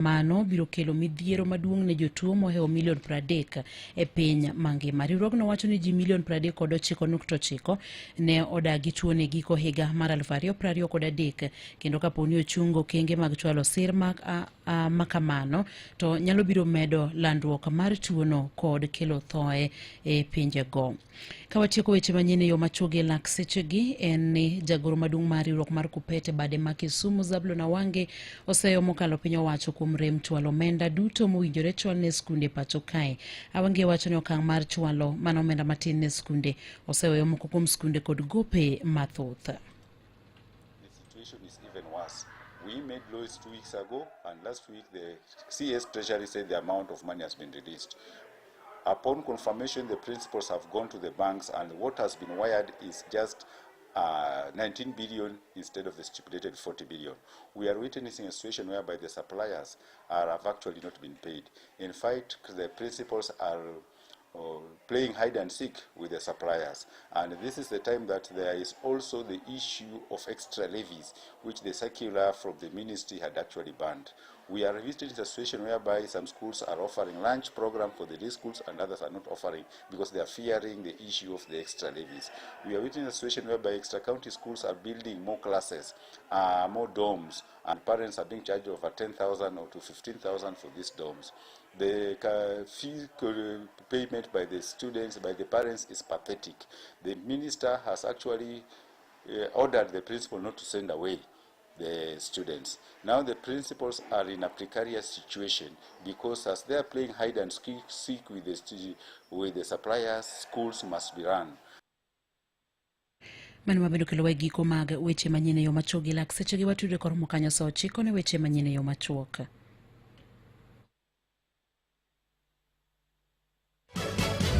Mano biro kelo midhiero maduong' ne jotuo mohewo milion 30 e piny mangima. Riwruogno wacho ni ji milion 39.9 ne odagi tuoni giko higa mar 2023 kendo kapo ni ochung okenge mag chwalo sir makamano to nyalo biro medo landruok mar tuono kod kelo thoe e pinjego. Ka watieko weche manyien e yo machuok e lak sechegi en ni jagoro maduong' mar riwruok mar Kuppet e bade ma Kisumu Zablon Awange oseyo mokalo piny owacho kuom rem chwalo omenda duto mowinjore chwal ne skunde pacho kae. Awange wacho ni okang' mar chwalo mana omenda matin ne skunde oseweyo moko kuom skunde kod gope mathoth. The situation is even worse. We made laws 2 weeks ago, and last week the CS Treasury said the amount of money has been released. Upon confirmation, the principals have gone to the banks, and what has been wired is just 19 billion instead of the stipulated 40 billion. We are witnessing a situation whereby the suppliers have actually not been paid. In fact, the principals are playing hide and seek with the suppliers. And this is the time that there is also the issue of extra levies, which the circular from the ministry had actually banned. We are visiting a situation whereby some schools are offering lunch program for the day schools and others are not offering because they are fearing the issue of the extra levies. We are witnessing a situation whereby extra county schools are building more classes, more dorms, and parents are being charged over 10,000 or to 15,000 for these dorms. The fee payment by the students, by the parents is pathetic. The minister has actually ordered the principal not to send away the students. Now the principals are in a precarious situation because as they are playing hide and seek with the suppliers, schools must be run. Mano wabedo kelo e giko mag weche manyien e yo machuok gi lak sechegi watudre koromo kanyo sa 9 ne weche manyien e yo machuok.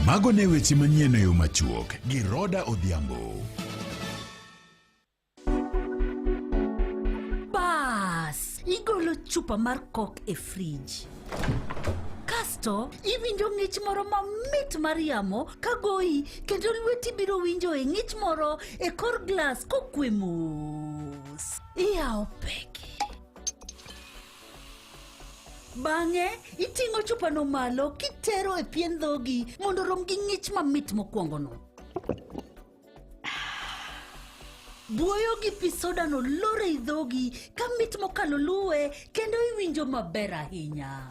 Mago ne weche manyien e yo machuok gi Roda Odhiambo. Bas, igolo chupa mar Coke e frij. Kasto iwinjo ng'ich moro mamit mar yamo ka goyi kendo lweti biro winjo e ng'ich moro e kor glas kokwe mos. Iyawo peke. Bang'e iting'o chupano malo kitero e pien dhogi mondo rom gi ng'ich mamit mokwongono. Buoyo gi pi soda no lor ei dhogi ka mit mokalo luwe kendo iwinjo maber ahinya.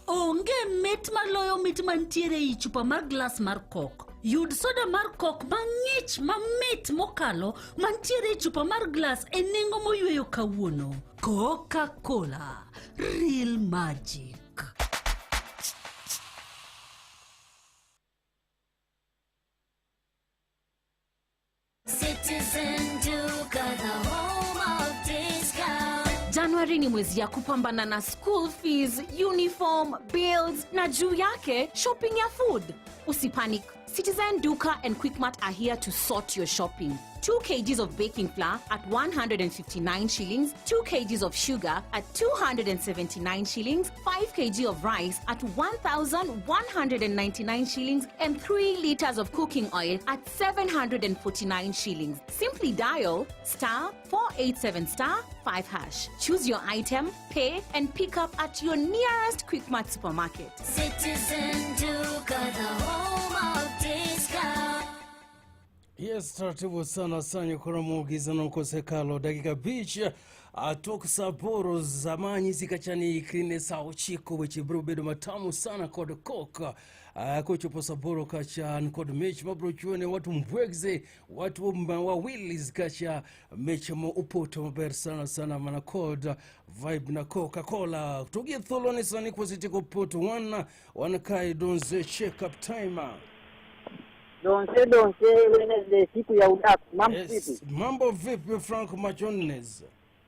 Onge mit maloyo mit mantiere ei chupa mar glas mar Coke. Yud soda mar Coke mang'ich mamit mokalo mantiere e chupa mar glas e nengo moyweyo kawuono. Coca-Cola, real magic. Citizen Duka, the home of discount. January ni mwezi ya kupambana na school fees, uniform, bills na juu yake shopping ya food. Usipanic. Citizen Duka and Quickmart are here to sort your shopping. 2 kgs of baking flour at 159 shillings, 2 kgs of sugar at 279 shillings, 5 kg of rice at 1,199 shillings, and 3 liters of cooking oil at 749 shillings. Simply dial *487*5#. Choose your item, pay, and pick up at your nearest Quickmart supermarket. Citizen Duka, the home of discount. Yes, taratibu sana sana koro gizano kosekalo dakika 5 tok sa 8 zamani zikachani ikine sa 9 weche biro bedo matamu sana kod kok kochopo sa 8 kacha an kod mich mabiro chiwone watu mbwegze watu wawili kacha mich mo opoto maber sana sana mana kod vibe na Coca-Cola to gi thuolo ni sani kwasetieko poto wan kae Donze check up time. Donse Donse, Wednesday siku ya udaku. Mambo Yes, vipi? Mambo vipi, Frank Machones?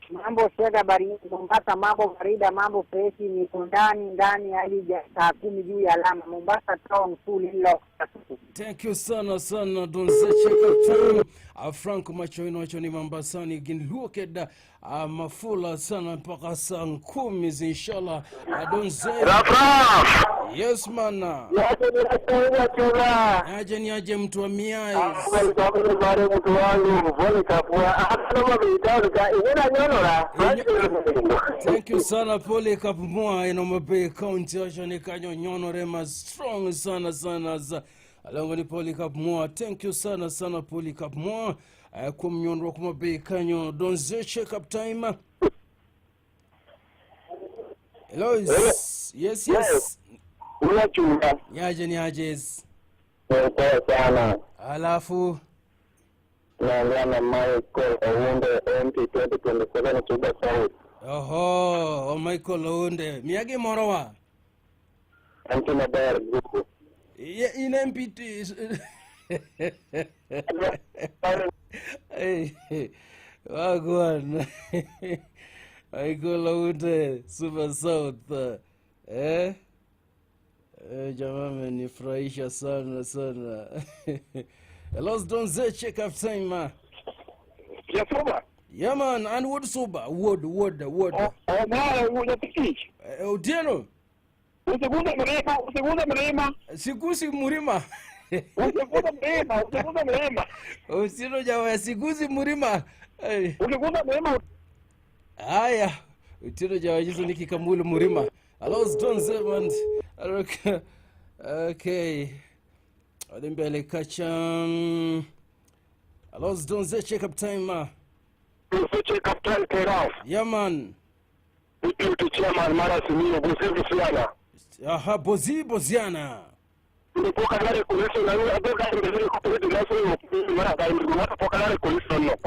Mambo shega bari Mombasa, mambo barida, mambo freshi, niko ndani ndani hadi saa 10 juu ya alama. Mombasa town full lock. Thank you sana sana, Donze check up time. Frank Machoino wacho ni Mombasani gin luoked mafula sana mpaka saa 10 inshallah. Donze. Rafraf. Yes man. Chula. Aje ni aje mtu wa miai. Mtu wangu, pole kapua. Ano mabei ka ingena nyonora. Thank you sana Polycarp Moa in Homa Bay County wacho kanyo nyonore ma strong sana sana za alongo ni Polycarp Moa. Thank you sana sana Polycarp Moa kuom nyonruok Homa Bay kanyo. Donze check up time. Hello. Yes, yes. Yes. Unachunga. Niaje niaje. Poa sana. Alafu naongea na Michael Ounde MP 2027 Suba South. Oho, o Michael Ounde. Miyagi morowa. MP maber guku. Ye in MP Hey, wagwan. Michael Ounde Suba South. Eh? Jamaa amenifurahisha sana sana. Hello, Donze, check up time. Ya Suba. Yeah man, and wood Suba, wood. Oh, no, Otieno. Usiguze mlima, usiguze mlima. Sigusi mlima. Usiguze mlima, usiguze mlima. Otieno jamaa, sigusi mlima. Usiguze mlima. Haya, Otieno jamaa hizo ni kikamulu mlima. Hello, Donze man. Okay. Mbele kacha. Hello, Donze, check up time. Check up time Keraf. Yeah man. Deputy chairman Mara Simio Bozi Boziana. Aha, Bozi Boziana. Mpoka gari kuliso na yule aboka mbele kupeleka naso mara gari mpoka gari kuliso no.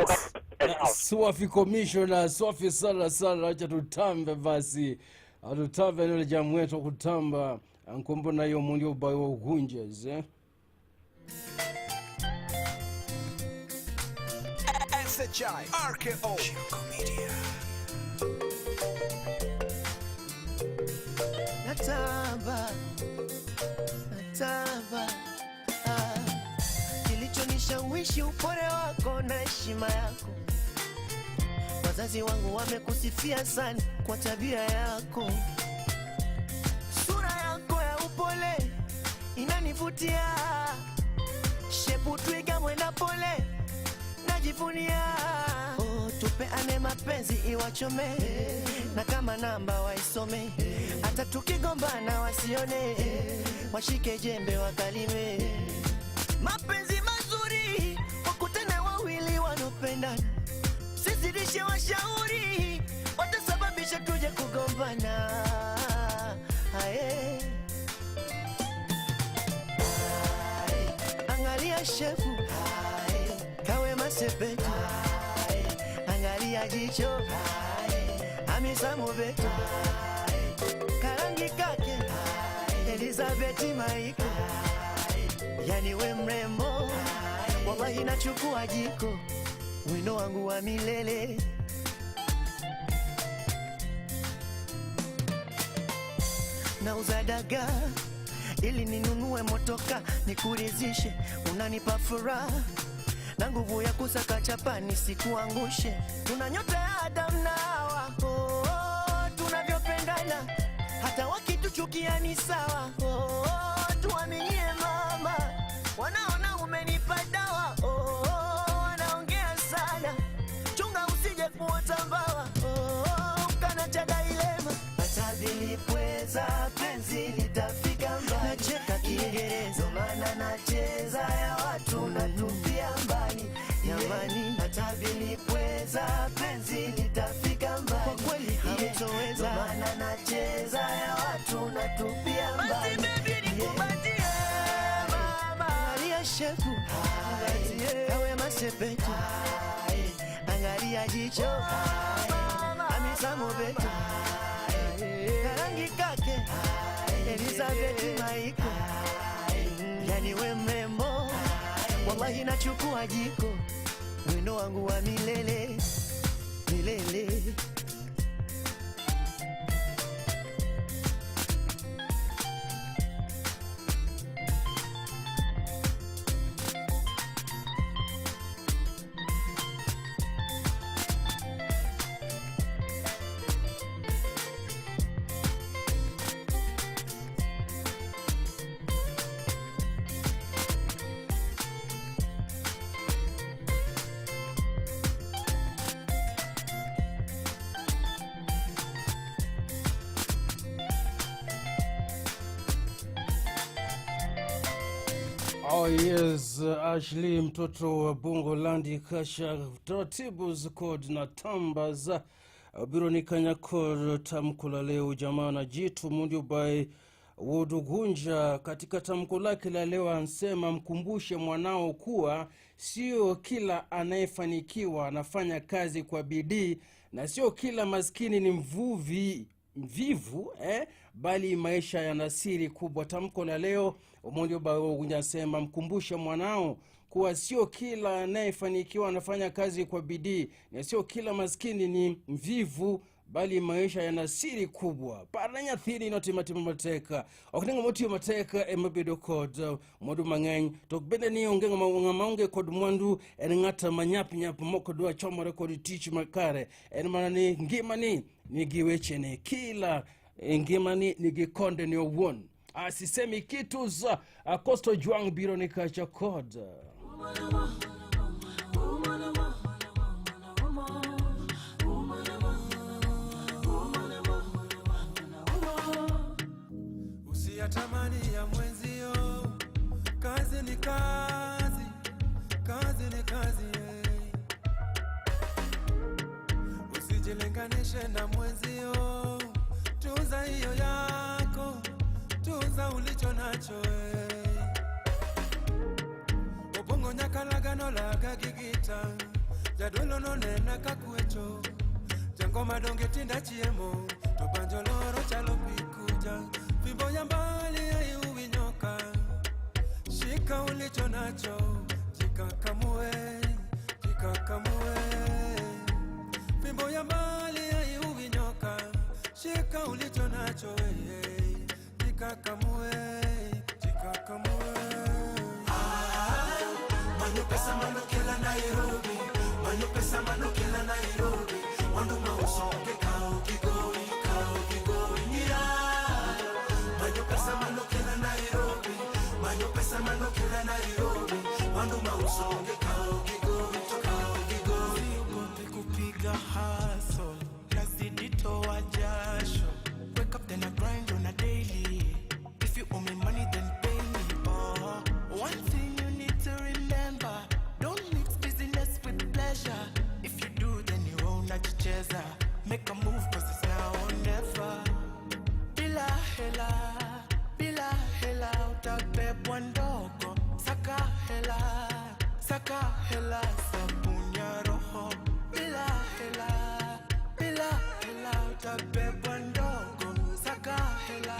Swafi commissioner, swafi sana sana, acha tutambe basi. Atutambe nile jamu wetu kutamba. Ankombo na yo mundi obayo ugunje, eh? SHI RKO Shirko Media. Natamba, natamba. Kilichonishawishi upole wako na heshima yako. Wazazi wangu wamekusifia sana kwa tabia yako. Sura yako ya upole inanivutia. Shepu twiga mwenda pole najivunia. Oh, tupeane mapenzi iwachome, na kama namba waisome. Hata tukigombana wasione, washike jembe wakalime. Mapenzi mazuri wakutane wawili wanopendana. Sizidishe washauri watasababisha tuje kugombana. Aye. Angalia shefu kawe masepetu, angalia jicho Hamisa Mobeto, karangi kake Elizabeth Maiko, yani we mrembo wallahi nachukua jiko, wino wangu wa milele. Nauza dagaa ili ninunue motoka nikuridhishe, unanipa furaha na nguvu ya kusaka chapa nisikuangushe. Tuna nyota ya Adam na Hawa, oh, oh, tunavyopendana hata wakituchukia ni sawa. Oh, oh, tuaminie mama, wanaona umenipa dawa. Oh, oh, wanaongea sana, chunga usije kuota mbawa. Oh, oh, kana cha dailema atabilipweza penzi litafika mbali. Nacheka Kiingereza maana nacheza ya watu natupia mbali. Jamani, atabilipweza penzi litafika mbali. Kwa kweli hamtoweza maana nacheza ya watu natupia mbali. Basi baby nikupatie mama. Angalia shefu kawe masepetu, angalia jicho Hamisa Mobeto, karangi kake Elizabeth Maiko, yani we mrembo wallahi nachukua jiko, wino wangu wa milele milele. Oh yes, Ashley mtoto wa Bongo Landi kasha taratibu kod na tambaza biro ni kanya kod tamko la leo jamaa na jitu mundio by Wodugunja. Katika tamko lake la leo ansema mkumbushe mwanao kuwa sio kila anayefanikiwa anafanya kazi kwa bidii na sio kila maskini ni mvivu bali maisha yana siri kubwa. Tamko la leo Omondi Baogunja asema mkumbushe mwanao kuwa sio kila anayefanikiwa anafanya kazi kwa bidii na sio kila maskini ni mvivu bali maisha yana siri kubwa. Par nyathini notimo atima matek, ok ni ng'ama otiyo matek ema bedo kod mwandu mang'eny, to bende ni onge ng'ama onge kod mwandu en ng'at manyap nyap mok dwa chomore kod tich makare. En mana ni ngimani nigi wechene, kila ngimani nigi konde ne owuon. Asisemi kitu za Costo Juang biro ni kacha kod Usiyatamani ya mwenzio, kazi ni kazi, kazi ni kazi eh. Usijilinganishe na mwenzio, tunza hiyo yako, tunza ulicho nacho eh. Obongo nyakalagano laga gigita, jadolo nonena kakwecho, jangoma donge tinda chiemo, to banjo loro chalo pikuja, fimbo ya mbali haiui nyoka, shika ulicho nacho, jikakamue, jikakamue. Fimbo ya mbali haiui nyoka, shika ulicho nacho, eh, jikakamue, jikakamue. Ah, manyo pesa manokela Nairobi, manyo pesa manokela Nairobi, wandu mausonge kao kigoi, kao kigoi, yeah. Manyo pesa manokela Nairobi, manyo pesa manokela Nairobi, wandu mausonge kao kigoi, kao kigoi. Siogopi kupiga hustle, nazidi toa jasho. Wake up then I grind on a daily. If you owe me money then pay me. Oh. One thing you need to remember, don't mix business with pleasure. If you do then you own unajicheza. Make a move cause it's now or never. Bila hela, bila hela utabebwa ndogo. Saka hela, saka hela sabuni ya roho. Bila hela, bila hela utabebwa ndogo. Saka hela,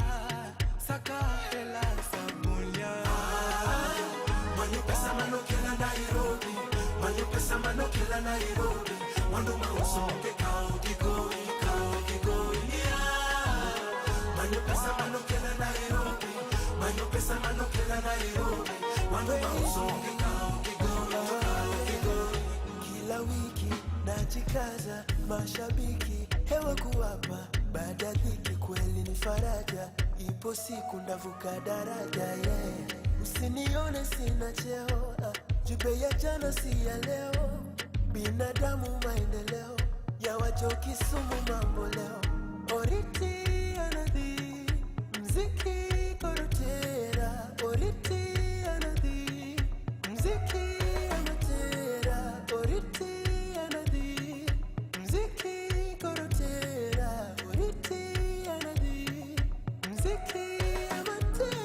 saka hela sabuni ya Manyo pesa manokela Nairobi, manyo pesa manokela Nairobi, wandu mausonge kao kigoi, kao kigoi, yeah. Manyo pesa manokela Nairobi, manyo pesa manokela Nairobi, wandu mausonge kao kigoi, kao kigoi. Kila wiki najikaza, mashabiki hewa kuwapa, baada ya dhiki kweli ni faraja, ipo siku ndavuka daraja yeah. Usinione sina cheo, jube ya jana si ya leo, binadamu maendeleo ya wacho Kisumu mambo leo, oriti anadhi mziki korotera, oriti anadhi mziki amatera, oriti anadhi mziki korotera, oriti anadhi mziki amatera.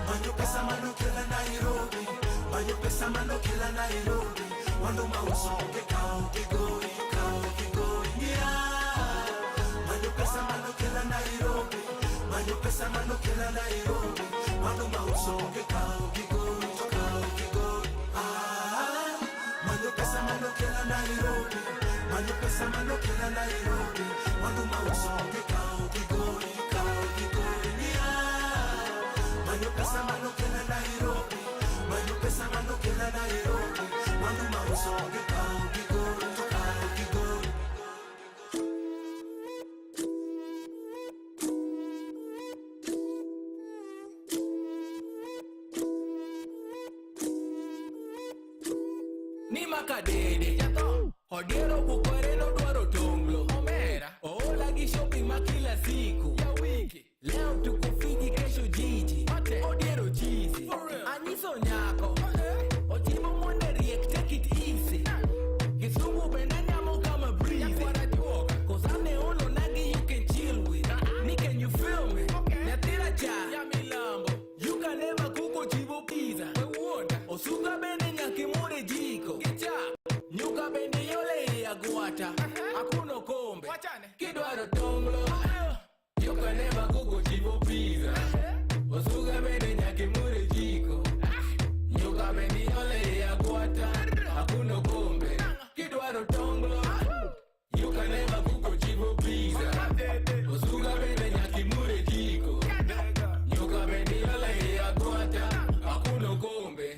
Manyo pesa manokela Nairobi, manyo pesa manokela Nairobi, wandu mausonge kao kigoi, kao kigoi, yeah. Manyo pesa manokela Nairobi, manyo pesa manokela Nairobi, wandu mausonge kao kigoi, kao kigoi. Ah, manyo pesa manokela Nairobi, manyo pesa manokela Nairobi, wandu mausonge kao kigoi, kao kigoi, yeah. Manyo pesa manokela Nairobi, manyo pesa manokela Nairobi, wandu mausonge kao kigoi, kao kigoi. Ni makadede Odiero bukore nodwaro tonglo Omera Oola gi shopping ma kila siku ya wiki. Leo tuko Fiji kesho jiji. Odiero chizi. Kidwaro tonglo, you can never google chivo pizza. Osuga bende nyaka imur e jiko. Nyuka bende iole e agwata, akuno kombe. Kidwaro tonglo, you can never google chivo pizza. Osuga bende nyaka imur e jiko. Nyuka bende iole e agwata, akuno kombe.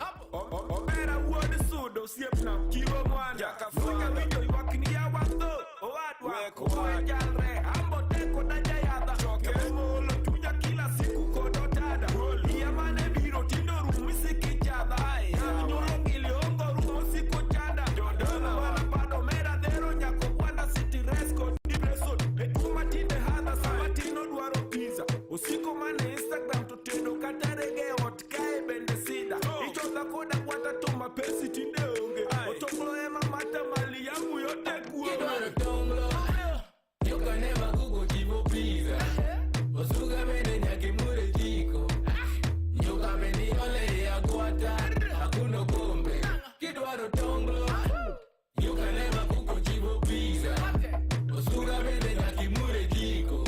Omera wuod sudo osiepna chiwo mwanda Fwenyo winjo ywakni yawa tho owadwa kowe jalre ambo teko da jayadha Jomolo chunya kila siku kod otada Iya mane biro tindo rum isiki chadha Nyulo ngili ongo rum osiko chanda Jodolo wana pado omera dhero nyako kwanda city res kod depression E tuo matinde hadha sama tino dwaro pizza Osiko mane Instagram to tedo kata rege ot kae bende sida Ichodha koda kwata to mapesi tinde onge Otonglo ema mata mali yangu yote kuome Kidwaro tonglo, you can never google chivo pizza. Osuga bende nyaka imur e jiko. Nyuka bende iole e agwata, akuno kombe. Kidwaro tonglo, you can never google chivo pizza. Osuga bende nyaka imur e jiko.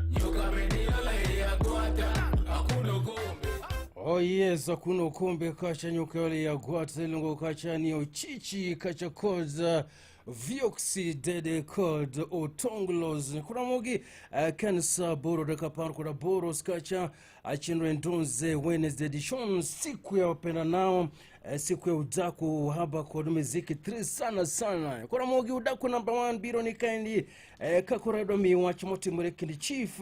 Nyuka bende iole e agwata, akuno kombe. Oh yes, akuno kombe kacha nyuka yole ya gwata iluongo kacha ni ochichi kacha kod Vioxy Dede kod Otonglos. Kuramogi ken saa boro dakika 18 kacha chenro Ndonze Wednesday edition, siku ya wapenda nao, siku ya udaku haba kod miziki tri sana sana. Kuramogi udaku number 1 biro ni kaendi kakoredwa mi wach motimore kind chief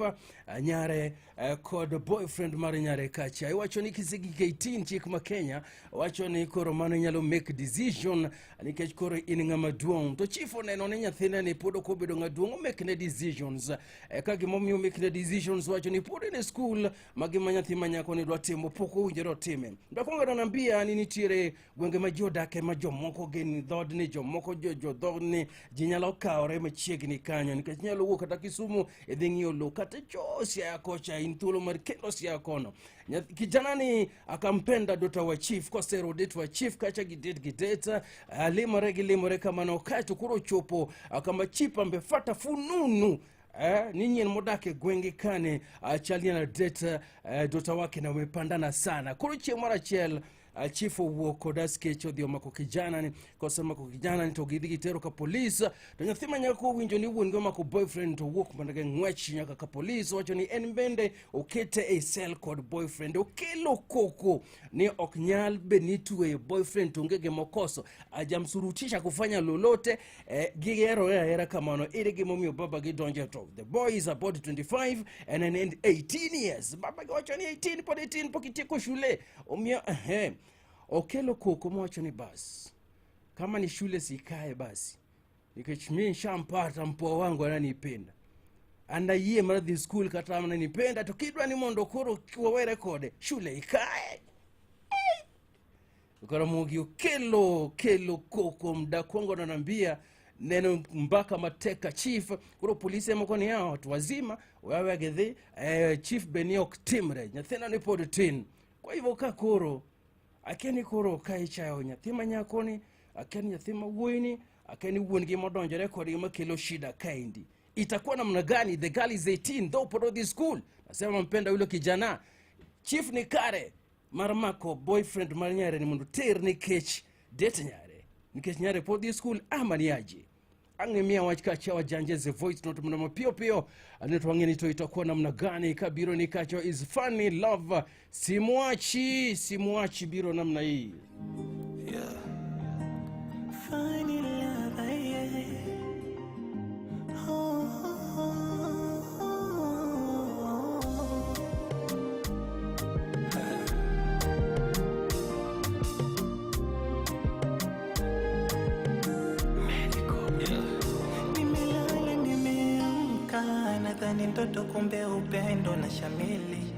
nyare kod boyfriend mar nyare kacha. Iwacho ni kisegik 18 chik ma Kenya wacho ni koro mano inyalo make decision nikech koro in ng'ama duong', to chief oneno ni nyathine ni pod ok obedo ng'ama duong' omake ne decisions. Ka gimomiyo omake ne decisions, wacho ni pod en e school ma gima nyathi ma nyako ni dwa timo pok owinjore otime. Ndakwongo nambia ni nitiere gwenge ma ji odake ma jomoko gin dhoodni, jomoko jo dhoodni ji nyalo kawore machiegni kanyo nikech nyalo wuok kata Kisumu idhi ng'iyo lowo kata cho Siaya kocha in thuolo mar kendo Siaya kono. Kijana ni akampenda dota wa chief kosero det wa chief kacha gidet gidet limore gilimore kamano kaeto koro ochopo kama chief ambe fata fununu ni nyien modak e gwenge kane chal ni ana det dota wake na wamepandana sana. Koro chieng' moro achiel chief owuok kod askeche odhi omako kijana ni, kosemako kijana ni to gidhi gitero ka polis, to nyathi ma nyako owinjo ni wuon gi omako boyfriend to owuok mondo gi ng'wech nyaka ka polis wacho ni en bende okete e cell kod boyfriend. Okelo koko ni ok nyal bed ni tweyo boyfriend to onge gimokoso, ajamsurutisha kufanya lolote. Giherore ahera kamano. Ere gimomiyo baba gi donjo to the boy is about 25 and then 18 years baba gi wacho ni 18 pod 18 pok itieko shule omiyo ehe okelo koko mowacho ni bas kama ni shule sikae basi nikech mi nshampata mpoa wangu ananipenda anayie mar dhi skul kata ananipenda to kidwa ni mondo koro wawere kode shule ikae. Karamogi okelo kelo koko mdakwongo nanambia neno mpaka mateka chief. Koro polise moko ni hao watu wazima wewe gidhi chief be ni ok timre nyathina ni pod tin. Kwa hivyo ka koro akia ni koro ka ichayo nyathi ma nyakoni, akia ni nyathi ma wuoyini, akia ni wuon gi modonjore kodgi makelo shida kaendi itakuwa namna gani? The girl is 18 though pod odhi school, nasema mpenda yule kijana. Chief ni kare mar mako boyfriend mar nyare ni mondo ter nikech det nyare nikech nyare pod dhi school ama ni aje? Ang' miya wach kacha wajanje ze voice note mondo mapiyo piyo ane to wang'e ni to itakuwa namna gani kabiro ni kacho is funny love simwachi simwachi biro namna hii. Funny love, yeah. Oh, oh, oh. Nimelala nimeamka, nadhani ndoto, kumbe upendo na shamili.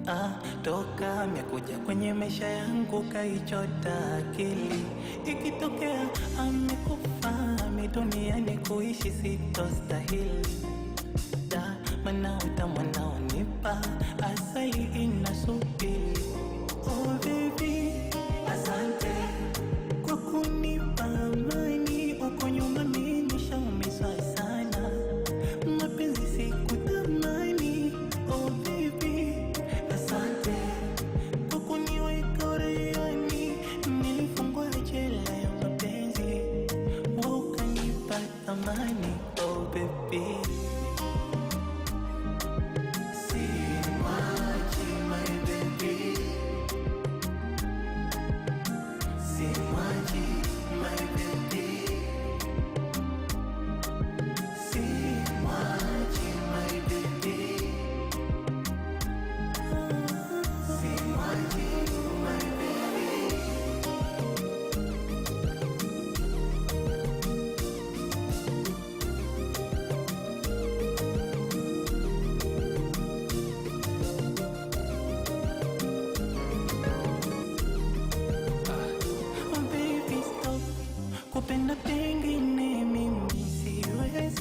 Ah, toka amekuja kwenye maisha yangu kaichota akili. Ikitokea amekufa mi duniani kuishi sitostahili. Da, mana utamu anaonipa asali inasubiri. Oh baby, asante kwa kunipa amani. Uko nyuma mimi nishaumizwa sana.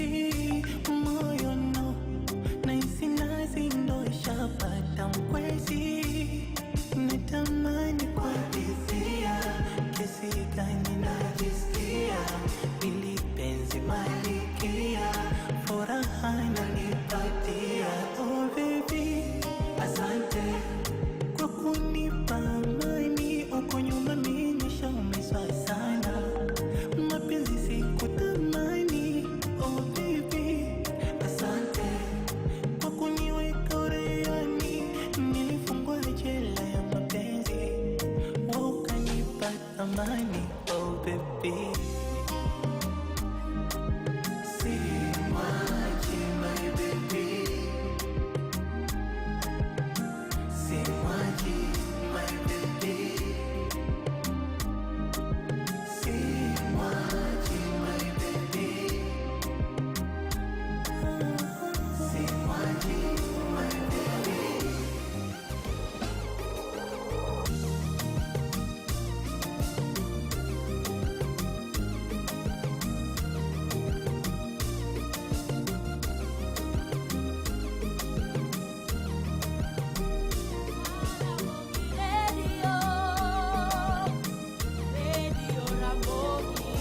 Baby, moyo no nahisi nazi ndo ishapata mkwezi, natamani kuadithia kesi gani najisikia, nilipenzi malikia, furaha nanipatia. Oh baby, asante kwa kunipa amani, uko nyuma mimi nishaumizwa sana, mapenzi sikutamani. Oh baby, asante kwa kuniweka uraiani, nilifungwa jela ya mapenzi, wewe ukanipa thamani. Oh baby, simwachi my baby, simwachi my baby, simwachi my baby, simwachi my baby. Radio, Radio Ramogi,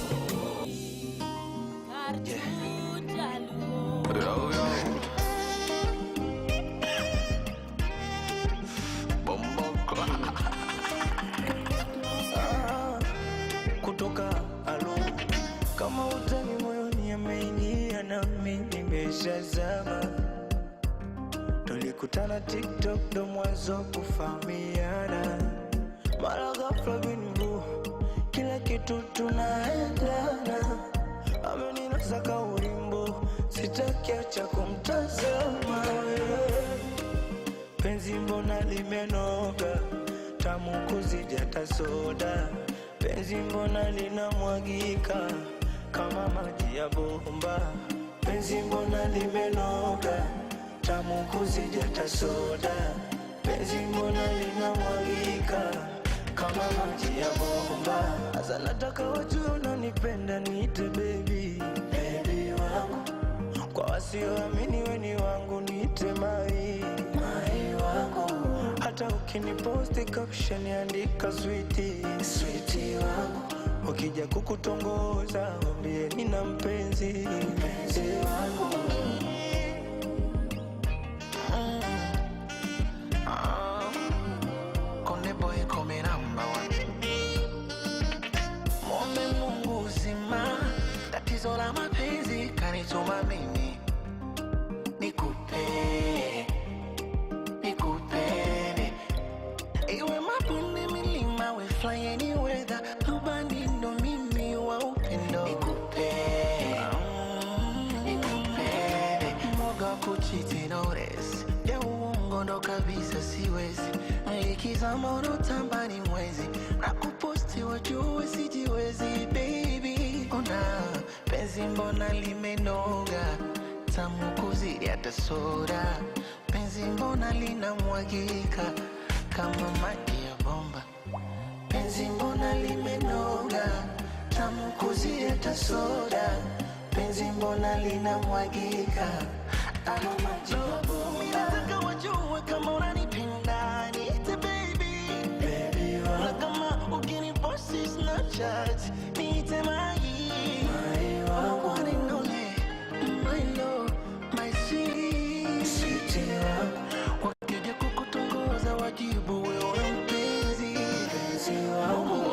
Karchuja Luo. Ah, kutoka alo kama utani moyoni ameingia nami nimeshazama. Tulikutana TikTok ndo mwanzo kufahamiana, mara ghafla binvu kila kitu tunaendana. Ameninasa kaulimbo, sitaki acha kumtazama wewe. Penzi mbona limenoga, tamu kuzidi hata soda. Penzi mbona linamwagika kama maji ya bomba. Penzi mbona limenoga, tamu kuzidi hata soda. Penzi mbona linamwagika kama maji ya bomba. Sasa nataka wajue unanipenda, niite baby, baby wangu kwa wasioamini weni wangu niite mai mai wangu, hata ukiniposti caption andika switi switi wangu, ukija kukutongoza wambie nina mpenzi mpenzi wangu. Konde boy come number one. Mwombe Mungu uzima, tatizo la mapenzi kanituma mimi nikupe nikupende, iwe mabonde milima, we fly any weather, rubani ndo mimi wa upendo, nikupe nikupende, mwoga kuchiti notice ya uongo ndo kabisa siwezi, nikizama unotamba ni mwezi na kuposti wajue sijiwezi, baby ona penzi mbona limenoga, tamu kuzidi hata soda, penzi mbona linamwagika kama maji ya bomba, penzi mbona limenoga, tamu kuzidi hata soda, penzi mbona linamwagika kama maji ya bomba. Nataka wajue kama unanipenda niite baby, baby na kama ukiniposti Snapchat niite mai wangu, one and only, my love, my sweet, sweet wangu. Wakija kukutongoza wajibu wewe mpenzi, mpenzi wangu.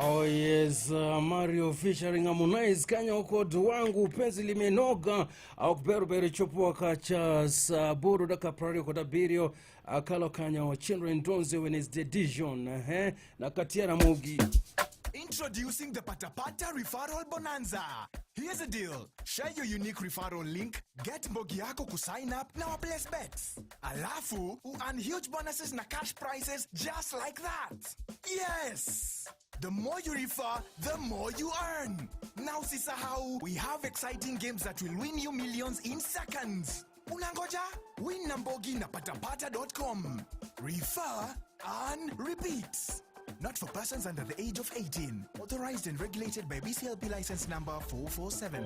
Oh yes, Mario featuring Harmonize kanya kod wangu penzi limenoga ok ber ber chopo kacha saboro daka 27 akalo kanya chenro ndonze Wednesday Dijon na katia Ramogi. Introducing the Patapata Referral Bonanza. Here's the deal. Share your unique referral link, get mbogi yako kusign up na waplace bets. Alafu, earn huge bonuses na cash prizes just like that. Yes! The more you refer, the more you earn. Now usisahau, we have exciting games that will win you millions in seconds. Unangoja? Win na mbogi na patapata.com. Refer, earn, repeat. Not for persons under the age of 18. Authorized and regulated by BCLB license number 447.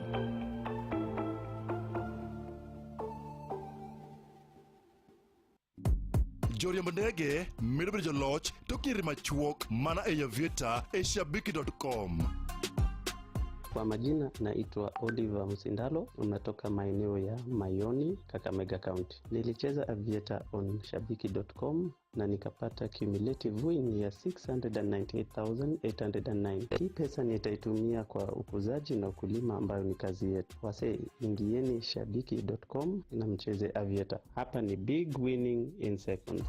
Joriemb ndege medo bedo joloch tok nyiri machuok mana e Aviator e shabiki.com. Kwa majina naitwa Oliver Msindalo, unatoka maeneo ya Mayoni, Kakamega County. Nilicheza Aviator on shabiki.com na nikapata cumulative win ya 698,809. Hii pesa nitaitumia kwa ukuzaji na ukulima ambayo ni kazi yetu. Wase, ingieni shabiki.com na mcheze Aviator. Hapa ni big winning in seconds.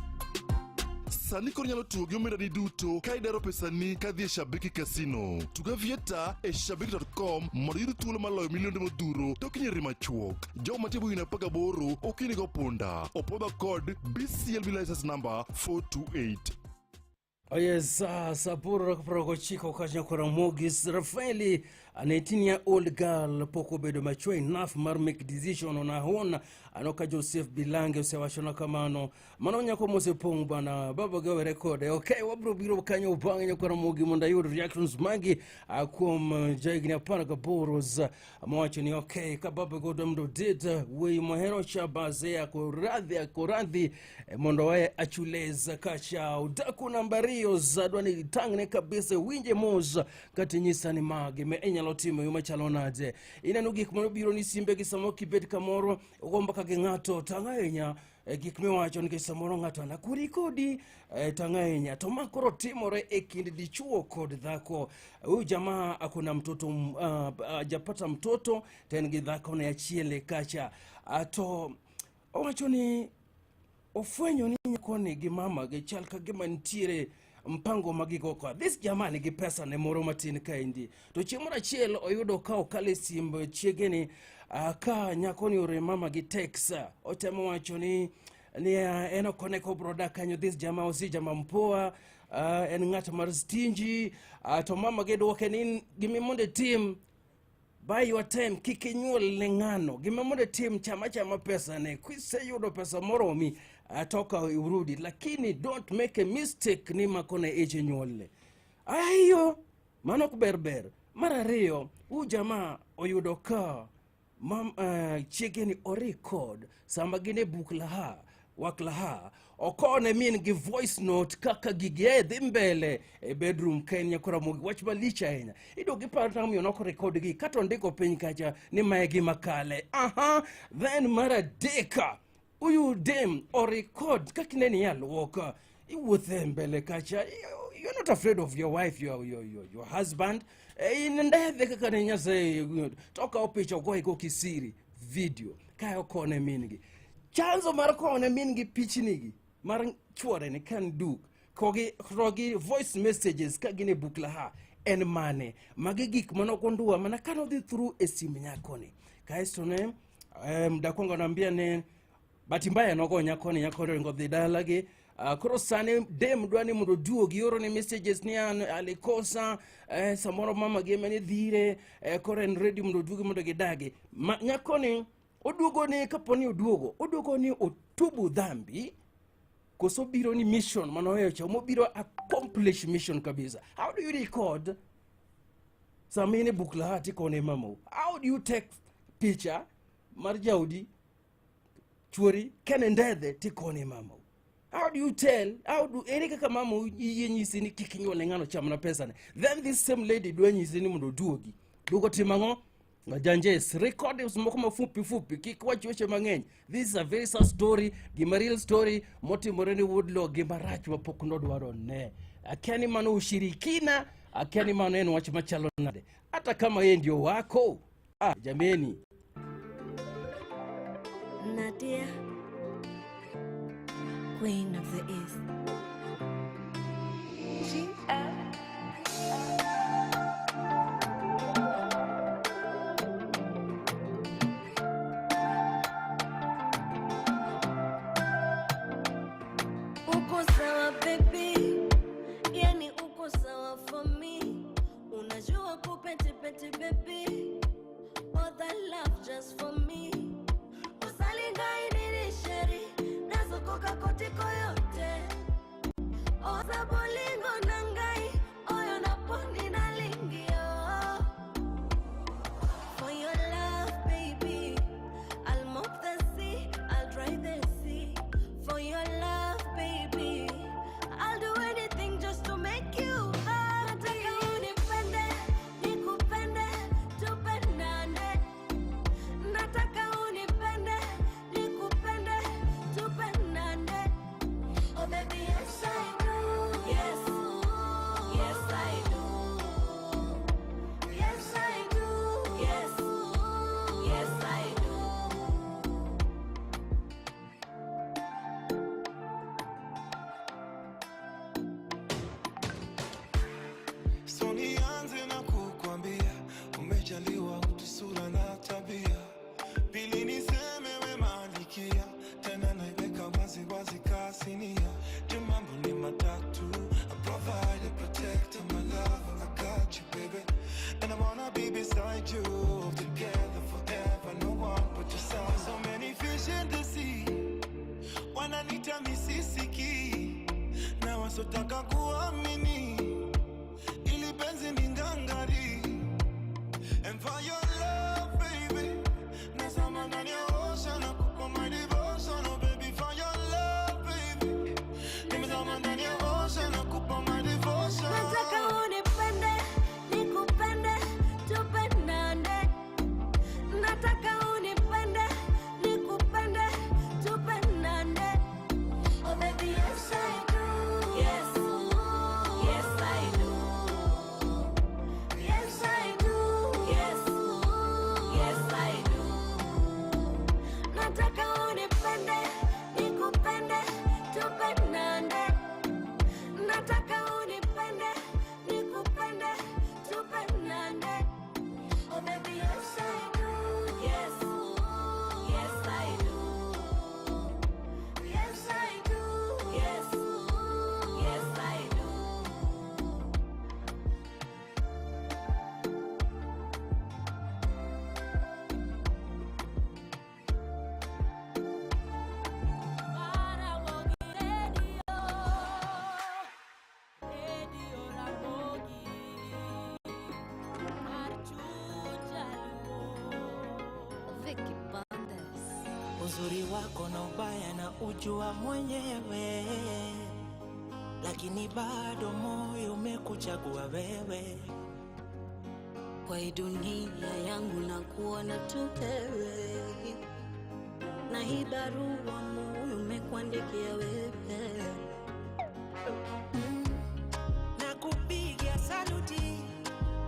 Sani koro inyalo tugo gi omendani duto ka idaro pesani kadhi e Shabiki Casino. Tug Aviator e shabiki.com mondo iyud thuolo mar loyo milionde modhuro tok nyiri machuok. Jogo mantie bwo higni 18 ok oyienegi punda. Opwodhwa kod BCLB license number 428. Yes, Saburo 99 kacha kora Mogis Rafaeli, a 19-year-old girl pok obedo mature enough mar make decision on her own. Ano ka Joseph Bilange osewachona kamano. Mano nyako mosepong' bana baba gawere kode. Okay, wabro biro kanyo bang'e nyakora Mogi mondo ayud reactions magi kuom jahigni 18 mowacho ni okay ka baba godwa mondo did wuoyi mohero cha baze ako radhi mondo waye achulez kacha udaku namba ariyo adwa ni itang'ne kabisa winje mos kata inyisa ni magi me inyalo timo yo machalo nade. Ineno gik manobiro ni simbe gi samoro kibet kamoro ogo mbaka gi ng'ato tang' ahinya gik miwacho nikech samoro ng'ato anakuri kodi tang' ahinya. To ma koro timore e kind dichuo kod dhako. Huyu jamaa akona mtoto, hajapata mtoto to en gi dhako ne achiel kacha. To owacho ni ofwenyo ni nyakoni gi mama gi chal ka gima nitiere mpango magigo ka. This jamaa nigi pesa ne moro matin kaendi. To chieng' moro achiel oyudo ka okalo e simb chiegeni ka nyakoni ore mama gi text. Otemo wacho ni en ok one kobro dak kanyo. This jamaa osi jamaa mpoa, en ng'at mar stingy. To mama gi dwoke ni gima mondo itim, buy your time, kik inyuol ne ng'ano. Gima mondo itim, chama chama pesa ne. Kiseyudo pesa moromi, toka urudi. Lakini don't make a mistake ni makone ich nyuolne. Ayo, mano ok ber ber. Mar ariyo, huyu jamaa oyudo ka mam, chiege ni orecord sama gin e buk laha wak laha okone min gi voice note kaka gigi e dhi mbele e bedroom ka en nyakora Mogi. Wach malich ahinya. Ido gi paro tang' miyo nok record gi kata ondiko piny kacha ni mae gima kale. Aha, then mar adek, huyu dem orecord kaka ineni e aluoka iwuothe mbele kacha, you're not afraid of your wife, your husband. In ndedhe kaka ne Nyasaye to okawo picha ogoye go kisiri video kae okone min gi. Chanzo mar kone min gi pichni gi mar chuore ni kan duk kogi rogi voice messages ka gin e buk laha en mane. Magi gik manokondua mana kanodhi through e sim nyakoni. Kaeto ne dakwongo naambia ne bahati mbaya nogo nyakoni, nyakoni oringo dhi dalagi. Koro sani dem dwa ni mondo oduogi, oro ne messages ni an alikosa samoro mama gi ema ne dhire, koro en ready mondo oduogi mondo gidagi. Nyakoni oduogo ni kapo ni oduogo, oduogo ni otubu dhambi koso biro ni mission manoweyo cha mobiro accomplish mission kabisa. How do you record sama in e buk laha tikone mamau? How do you take picture mar jaodi chuori kene ndedhe tikone mamau? How do you tell? How do ere kaka mama yie nyisi ni kik inyuol ne ng'ano chamna pesa ne? Then this same lady dwa nyisi ni mondo oduogi. Duogo timo ang'o? Janjes, recordings moko mafupi fupi, kik wach weche mang'eny. This is a very sad story, gima real story motimore ni Woodlaw, gima rach mapok nodwaro ne. Akia ni mano ushirikina, akia ni mano en wach machalo nade. Hata kama yeye ndio wako. Ah, jameni. Nadia, Queen of the East. Uko sawa baby, yani uko sawa for me. Unajua kupeti peti baby, all that love just for me. Osalinga inini sheri, nazokoka kotiko yote. Oza bolingo na ngai. I wanna be beside you. Together forever, no one but yourself. So many fish in the sea. Wananiita misisiki na wasotaka kuamini ili penzi ni ngangari. And for your love, baby, nazama ndani ya ocean, nakupa my devotion, oh baby, for your love, baby, nimezama ndani ya ocean, nakupa my devotion. Nataka unipende, nikupende, tupendane. Nataka unipende, nikupende, tupendane. Oh baby, yes I do. Yes. Yes I do. Yes I do. Yes. Yes I do. Nataka unipende, nikupende, tupendane. Nataka unipende, nikupende, tupendane. Oh baby, yes I do. Yes. Yes I do. Yes I do. Yes. Yes I do. Uzuri wako na ubaya na ujua mwenyewe, lakini bado moyo umekuchagua wewe. Kwa hii dunia yangu na kuona tu wewe, na hii barua moyo umekuandikia wewe. Na kupiga saluti,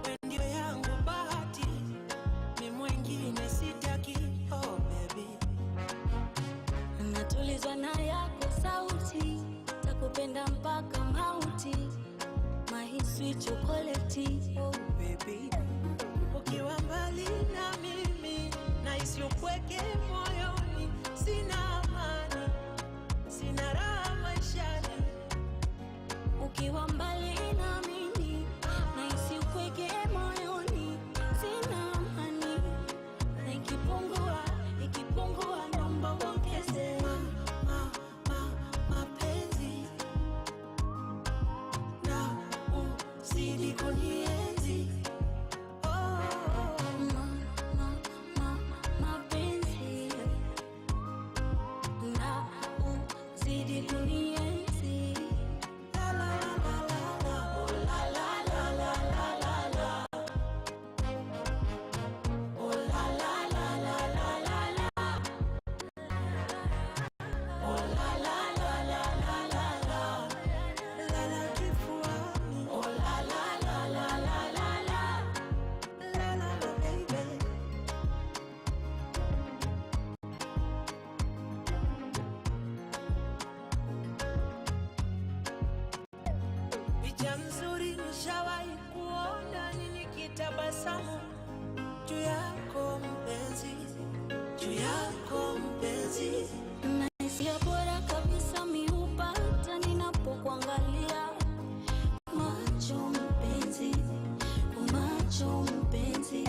we ndio yangu bahati, mi mwingine sitaki. Oh baby, Natulizwa na yako sauti, takupenda mpaka mauti, my sweet chocolate. Oh baby, ukiwa mbali na mimi nahisi upweke moyoni, sina amani, sina raha maishani. Ukiwa mbali na mimi nahisi upweke moyoni, sina amani, na ikipungua ikipungua naomba uongeze. Mapenzi na uzidi kunienzi. Oh, Ma, ma, mapenzi na uzidi kunienzi. La, la, la, la, la, oh, la, la, la, la, la, la, la. Oh, la, la, la, la, la, la, la. Oh, la, la, la, la, la, la, la. La, la, kifuani. Oh, la, la, la, la, la, la, la. La, la, la, baby. Picha nzuri nishawahi kuona ni nikitabasamu juu yako mpenzi, juu yako mpenzi. Na hisia bora kabisa mi hupata ninapokuangalia macho mpenzi, macho mpenzi.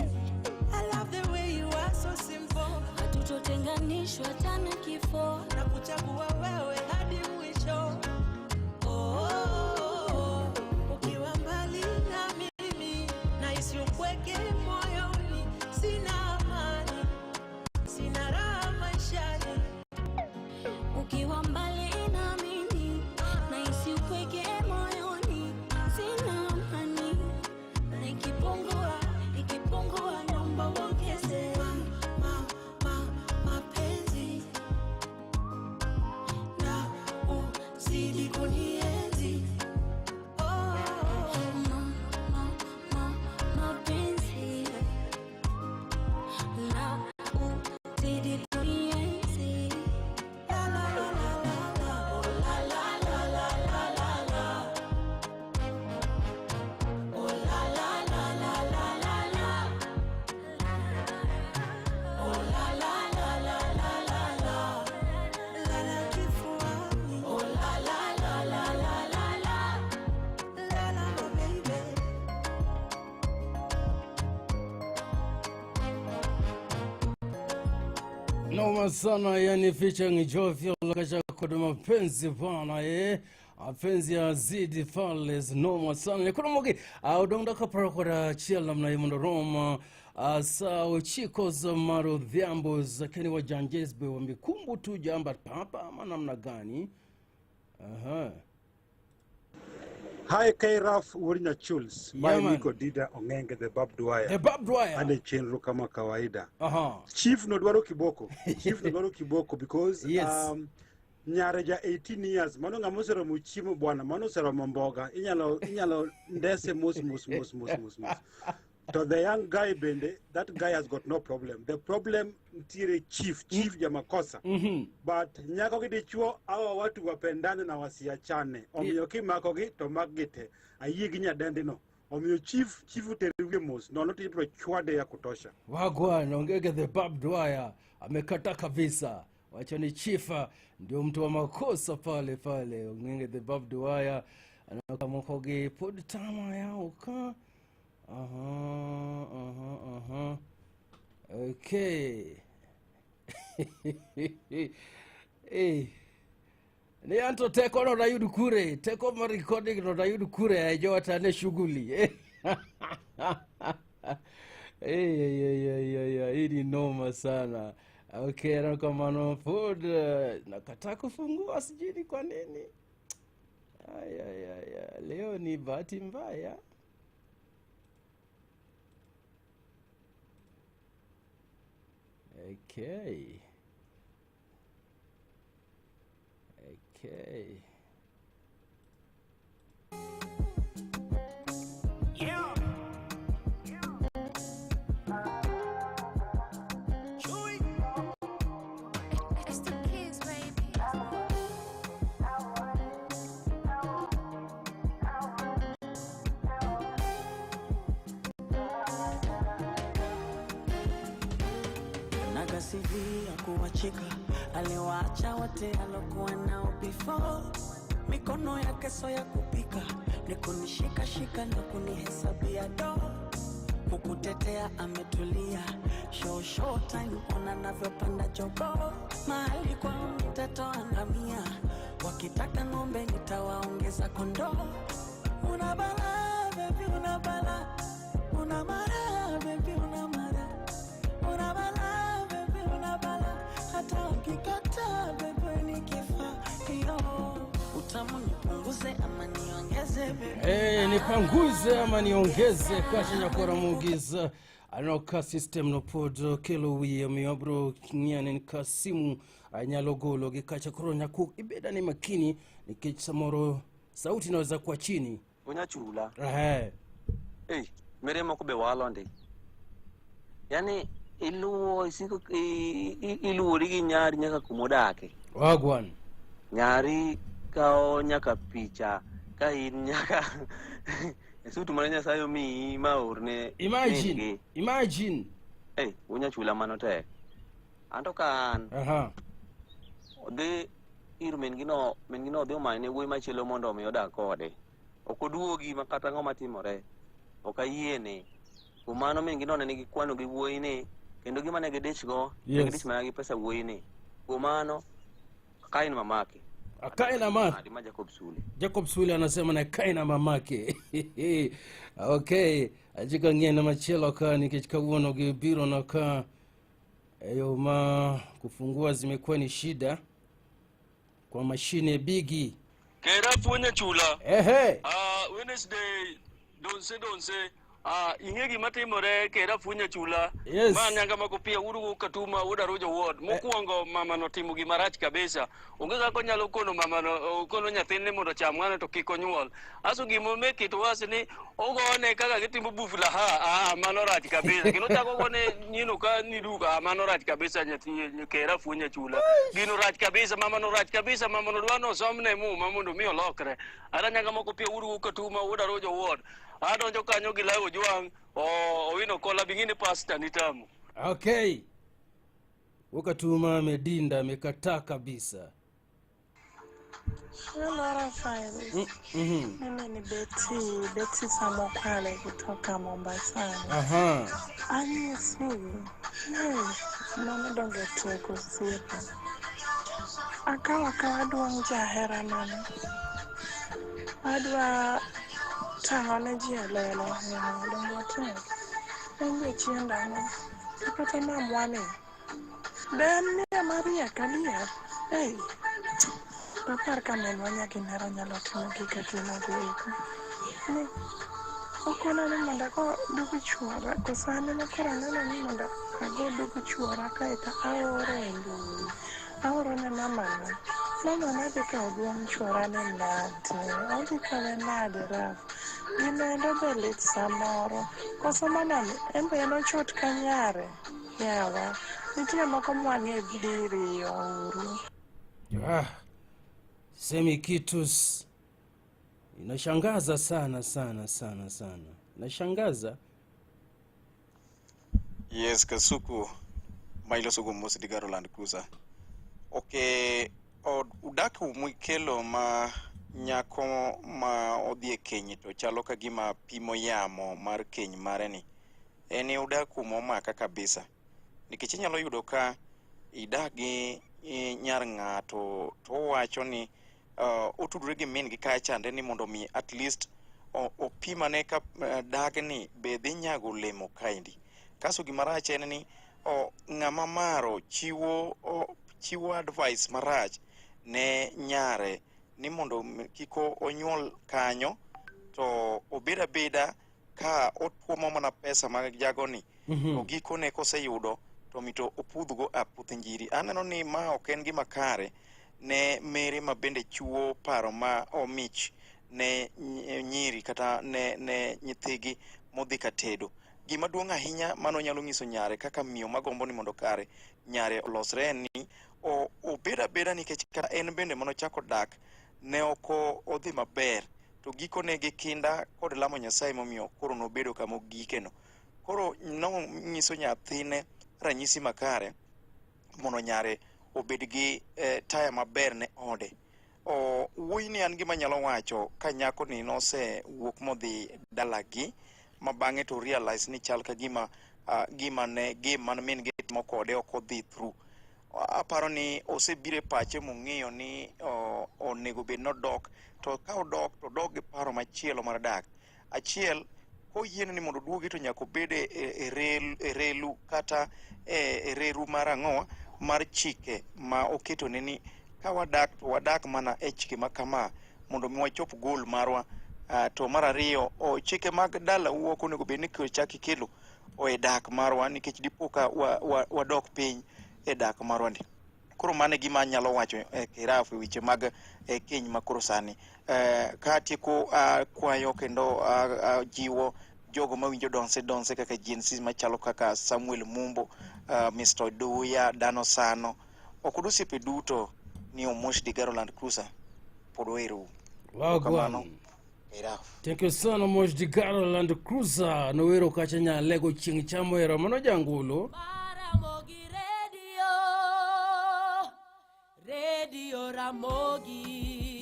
I love the way you are so simple. Hatutotenganishwa tena kifo, na kuchagua wewe hadi mwisho. Oh, oh, oh. Ukiwa mbali na mimi nahisi upweke moyoni, sina amani, sina raha maishani. Ukiwa mbali na mimi nahisi upweke moyoni, sina amani, na ikipungua ikipungua naomba uongeze. Ma, ma, mapenzi na uzidi Noma sana yani featuring Jovial kasha kod mapenzi bana mapenzi ya zidi pale noma sana ni kuna mogi udonda kapara kwa chiel namna hiyo ndo Roma sa chiko za marudhiambo za keni wa janjesbe wa mikumbu tu jamba papa ama namna gani. Aha. Hi K-Raf Urinya Chuls. Yeah, My man. Niko Dida Ongenge the Barbed Wire. The Barbed Wire. Ane chenro kama kawaida. Aha. Chief nodwaro kiboko. Chief nodwaro kiboko because Yes. Nyare ja 18 years mano ng'ama oseromo chiemo bwana mano oseromo mboga inyalo ndese mos mos mos mos mos mos. To the young guy bende, that guy has got no problem. The problem ntiere chief jamakosa. But nyako gi dichuo hawa watu wapendane na wasiachane. Omiyo kimako gi to mak gi te. Ayie gi nyadendi no. Omiyo chief uter wiye mos nono to ibiro chwade ya kutosha. Wagwan Ongenge the Barbed Wire amekata kabisa. Wacha ni chifa ndio mtu wa makosa pale pale. Ongenge the Barbed Wire anakamoko pod tama yao ka. Aha, aha, aha. Okay. Hey. Ni anto teko no dayud kure, teko mar recording no dayud kure e jota ne shughuli. Hey, hii ni noma sana. Okay, na kwa mano pod nakataa kufungua sijui ni kwa nini. Ay, ay, ay, leo ni bahati mbaya. Okay. Okay. Yeah. Chewy. It's the kids, baby. Nakasivia kuwachika aliwaacha wote alokuwa nao before. Mikono yake so ya kupika ni kunishika shika na kunihesabia do. Kukutetea ametulia show show time ona navyopanda jogoo. Mahali kwao nitatoa ngamia, wakitaka ng'ombe nitawaongeza kondoo. Una bala baby, una bala, una mara baby, una mara, una bala baby, una bala, hata ukikata baby nikifa yo. Utamu nipunguze ama niongeze baby. Hey, nipanguze ama niongeze kasha nyakora mugiza anoka system no pod kelo wiye miobro ng'iyane ka simu anyalo golo gi kacha koro nyaku ibeda ni makini nikech samoro sauti inaweza kuwa chini. Unyachula. Eh. Eh, mere moko be walo ndi. Yani iluwo isiko iluwori gi nyari nyaka kumodake. Wagwan. Nyari kao nyaka picha ka in nyaka sutu mane Nyasaye omiyi ma orne. Imagine. Imagine. Eh, unyachula mano tek. Anto ka an. Aha. Odhi ir min gi no odhi omanyne wuoyi machielo mondo omi odag kode. Ok oduogi ma kata ang'o matimore. Ok ayiene. Kuom mano min gi no ne nigi kwano gi wuoyi ni kendo gima ne gidich go, ne gidich mana gi pesa wuoyi ni. Kuom mano Kain mamake. Kain mamake. Jacob Sule. Jacob Sule anasema na Kain mamake. Okay, ajika ng'e machielo ka nikech kawuono gi biro na ka eyo ma kufungua zimekuwa ni shida kwa mashine bigi. Kera funya chula. Ehe. Wednesday donse ing'e gima timore kera funya chula. Yes. Ma nyanga makopia uru katuma uda rojo ward. Mokwongo mama no timo gima rach kabisa. Onge kaka onyalo kono mama no kono nyathine mondo ocham ng'ano to kik onyuol. Aso gimo make it worse ni ogone kaka gitimo bufla ha mano rach kabisa. Kendo chako gone nyino ka niduka mano rach kabisa nyathi kera funya chula. Gino rach kabisa mama no rach kabisa mama no dwano somne muma mondo mi olokre. Ara nyanga makopia uru katuma uda rojo ward. Adonjo kanyo gi lawo Ojwang' Owino Kola bingine pasta ni tamu. Okay. Wakatuma amedinda amekataa kabisa. Hello Rafael. Mimi ni Betty Samokwale kutoka Mombasa. Aha. Aliyesugu Hey, mano donge tek osiepa. Akawo akawa duong' jaheranani. Adwa tang'o ne ji e lela, yawa donge otek. En be chienda ang'o? To kata mamwa ni, de en miyo mariek adier? Ei, dapar ka minwa nyaginera nyalo timo gik atimogo eko. Ni okona ni mondo ago dug chuora, koso an ema koro aneno ni mondo ago dug chuora kaeto aoro e mbui. Aoro ne mamana. Mamana dhi kawo duong' chuora ni nade? Odhi kawe nade Raf? Ginendo be lit samoro. Koso mamani en be en ochot ka nyare? Yawa, nitie moko mwang'e diriyo uru. Ah, semi kitus inashangaza sana sana sana sana, inashangaza. Yes, Kasuku, ma iloso go mos Digaro Land Cruiser. Ok, od udak mikelo ma nyako ma odhi e keny to chalo ka gima pimo yamo mar keny mare ni. En udaku momaka kabisa. Nikech inyalo yudo ka idak gi nyar ng'ato to owacho ni otudore gi min gi kacha chande ni mondo mi at least opimane ka dagni be dhi nyago olemo kaendi. Kaso gima rach en ni ng'ama maro chiwo advice marach ne nyare ni mondo kik onyuol kanyo to obed abeda ka otuomo mana pesa mag jagoni. To gikone koseyudo to mito opudhgo aputh njiri. Aneno ni ma ok en gima kare ne mere ma bende chiwo paro ma omich ne nyiri kata ne nyithigi modhi ka tedo. Gima duong' ahinya mano nyalo nyiso nyare kaka miyo magombo ni mondo kare nyare olosre en ni obed abeda, nikech kata en bende manochako dak ne ok odhi maber, to gikone gi kinda kod lamo Nyasaye momiyo koro nobedo kama ogikeno. Koro nonyiso nyathine ranyisi makare mondo nyare obed gi taya maber ne ode. Wuoyi ni an gima anyalo wacho ka nyako ni nosewuok modhi dalagi ma bang'e to realize ni chal ka gima gima ne game man min gi timo kode ok odhi through. Aparo ni osebiro e pache mong'eyo ni onego bed nodok, to ka odok to odok gi paro machielo mar dak. Achiel, koyiene ni mondo oduogi to nyaka obed e relu kata e reru mar ang'owa mar chike ma oketone ni ka wadak to wadak mana e chike ma kama mondo mi wachop goal marwa. To mar ariyo, chike mag dalau ok onego bed ni chak ikelo e dak marwa, nikech dipo ka wadok piny e dak marwa ni. Koro mano e gima anyalo wacho e kiraf e weche mag keny ma koro sani. Ka atieko, kwayo kendo jiwo jogo mawinjo donse donse kaka Gen Z machalo kaka Samuel Mumbo, Mr. Oduya, Dano Sano, okod osiepe duto ni Omosh Digaro Land Cruiser pod oherou. Wagwan. Iraf. Thank you sana Mosh Digaro Land Cruiser nowero kacha nyalego chieng' chamo hero mano jangulu. Ramogi Radio, Radio Ramogi,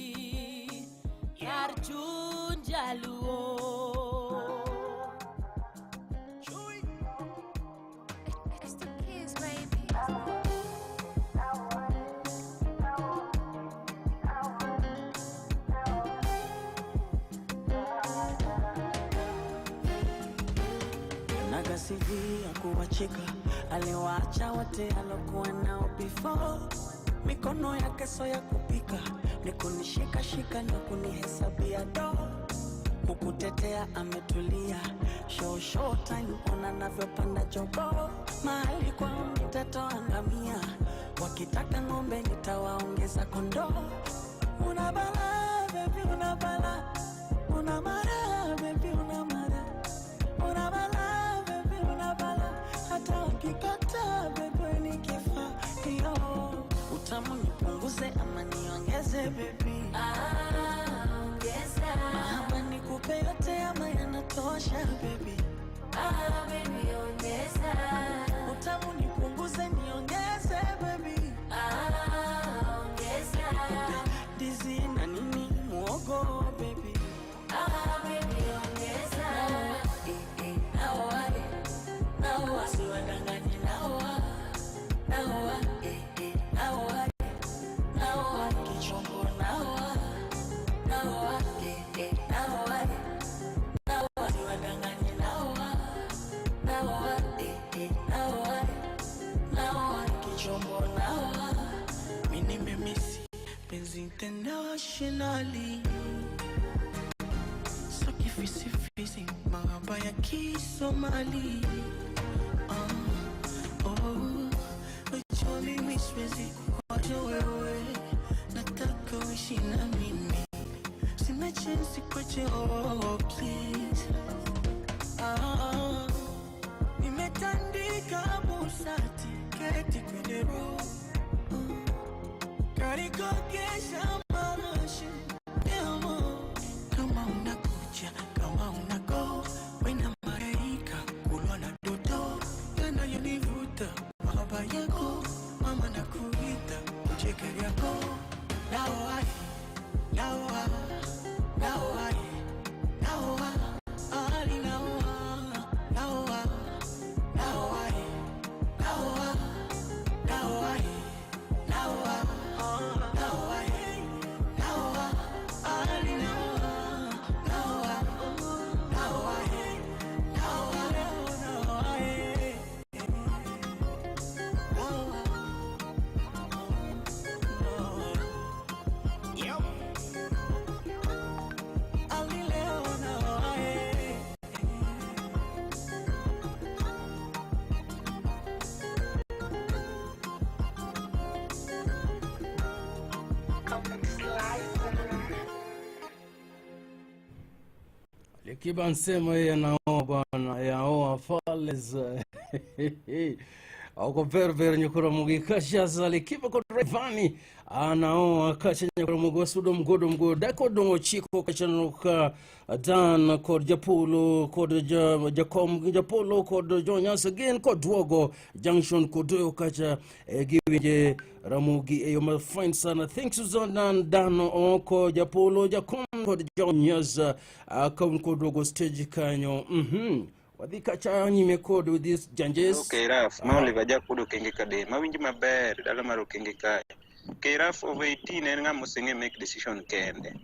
kar chuny jaluo. It's the kids, baby. Nagasijia kuwachika, aliwaacha wote alokuwa nao before. Mikono yake so ya kupika, ni kunishikashika na kunihesabia do, kukutetea ametulia. Show show time, ona navyopanda jogoo, mahali kwao nitatoa ngamia, wakitaka ng'ombe nitawaongeza kondoo. Una bala baby, una bala, una mara baby, una mara, una bala baby, una bala, hata ukikata baby ni kifaa yo. Utamu nipunguze ama niongeze baby? Ah, ongeza. Mahaba nikupe yote ama yanatosha baby? Ah, baby, ongeza. Utamu nipunguze niongeze baby? Ah, ongeza. Ndizi na nini muogo baby? Ah, baby, ongeza. Nao wale nao wasiwadanganye nao. Naoa, naoa, kichombo naoa. Mi nimemisi penzi internationally, so kifisifisi mahaba ya Kisomali. Oh, oh, wajua mimi siwezi kukuacha wewe, nataka uishi na mimi, sina chance kuacha, oh, please. Ah, nimetandika busati keti kwenye roho kalikokesha marashi yamo. Kama unakuja kama unago wena maraika kulwa na doto yanayonivuta mahaba yako mama na kuita ucheke yako naoa naoa naoa naoa ali naoa naoa naoa naoa naoa naoa naoa naoa ali naoa naoa naoa naoa naoa. Ali leo naoa Likiba nsema yeye anaoa bwana, yaoa Fales. Ako very nyukura mugi kasha Likiba ko Rayvanny anaoa kasha nyukura mugi wasudo mgodo mgodo dako dongo chiko kasha nuka dan kod Japolo kod Jakom Japolo kod John Nyasa again kod Duogo Junction kodoyo kacha giwinje Ramogi eyo ma fine sana. Thanks Susan Dano oko Japolo Jakom kod John Nyasa akon koduogo stage kanyo. Wadhi kacha nyime kod with these janges. Okay, Raf, ma Oliver Jakudo Okenge Kadem. Awinjo maber dala mar Okenge kae. Raf over 18 en ng'ama oseng'e make decision kende.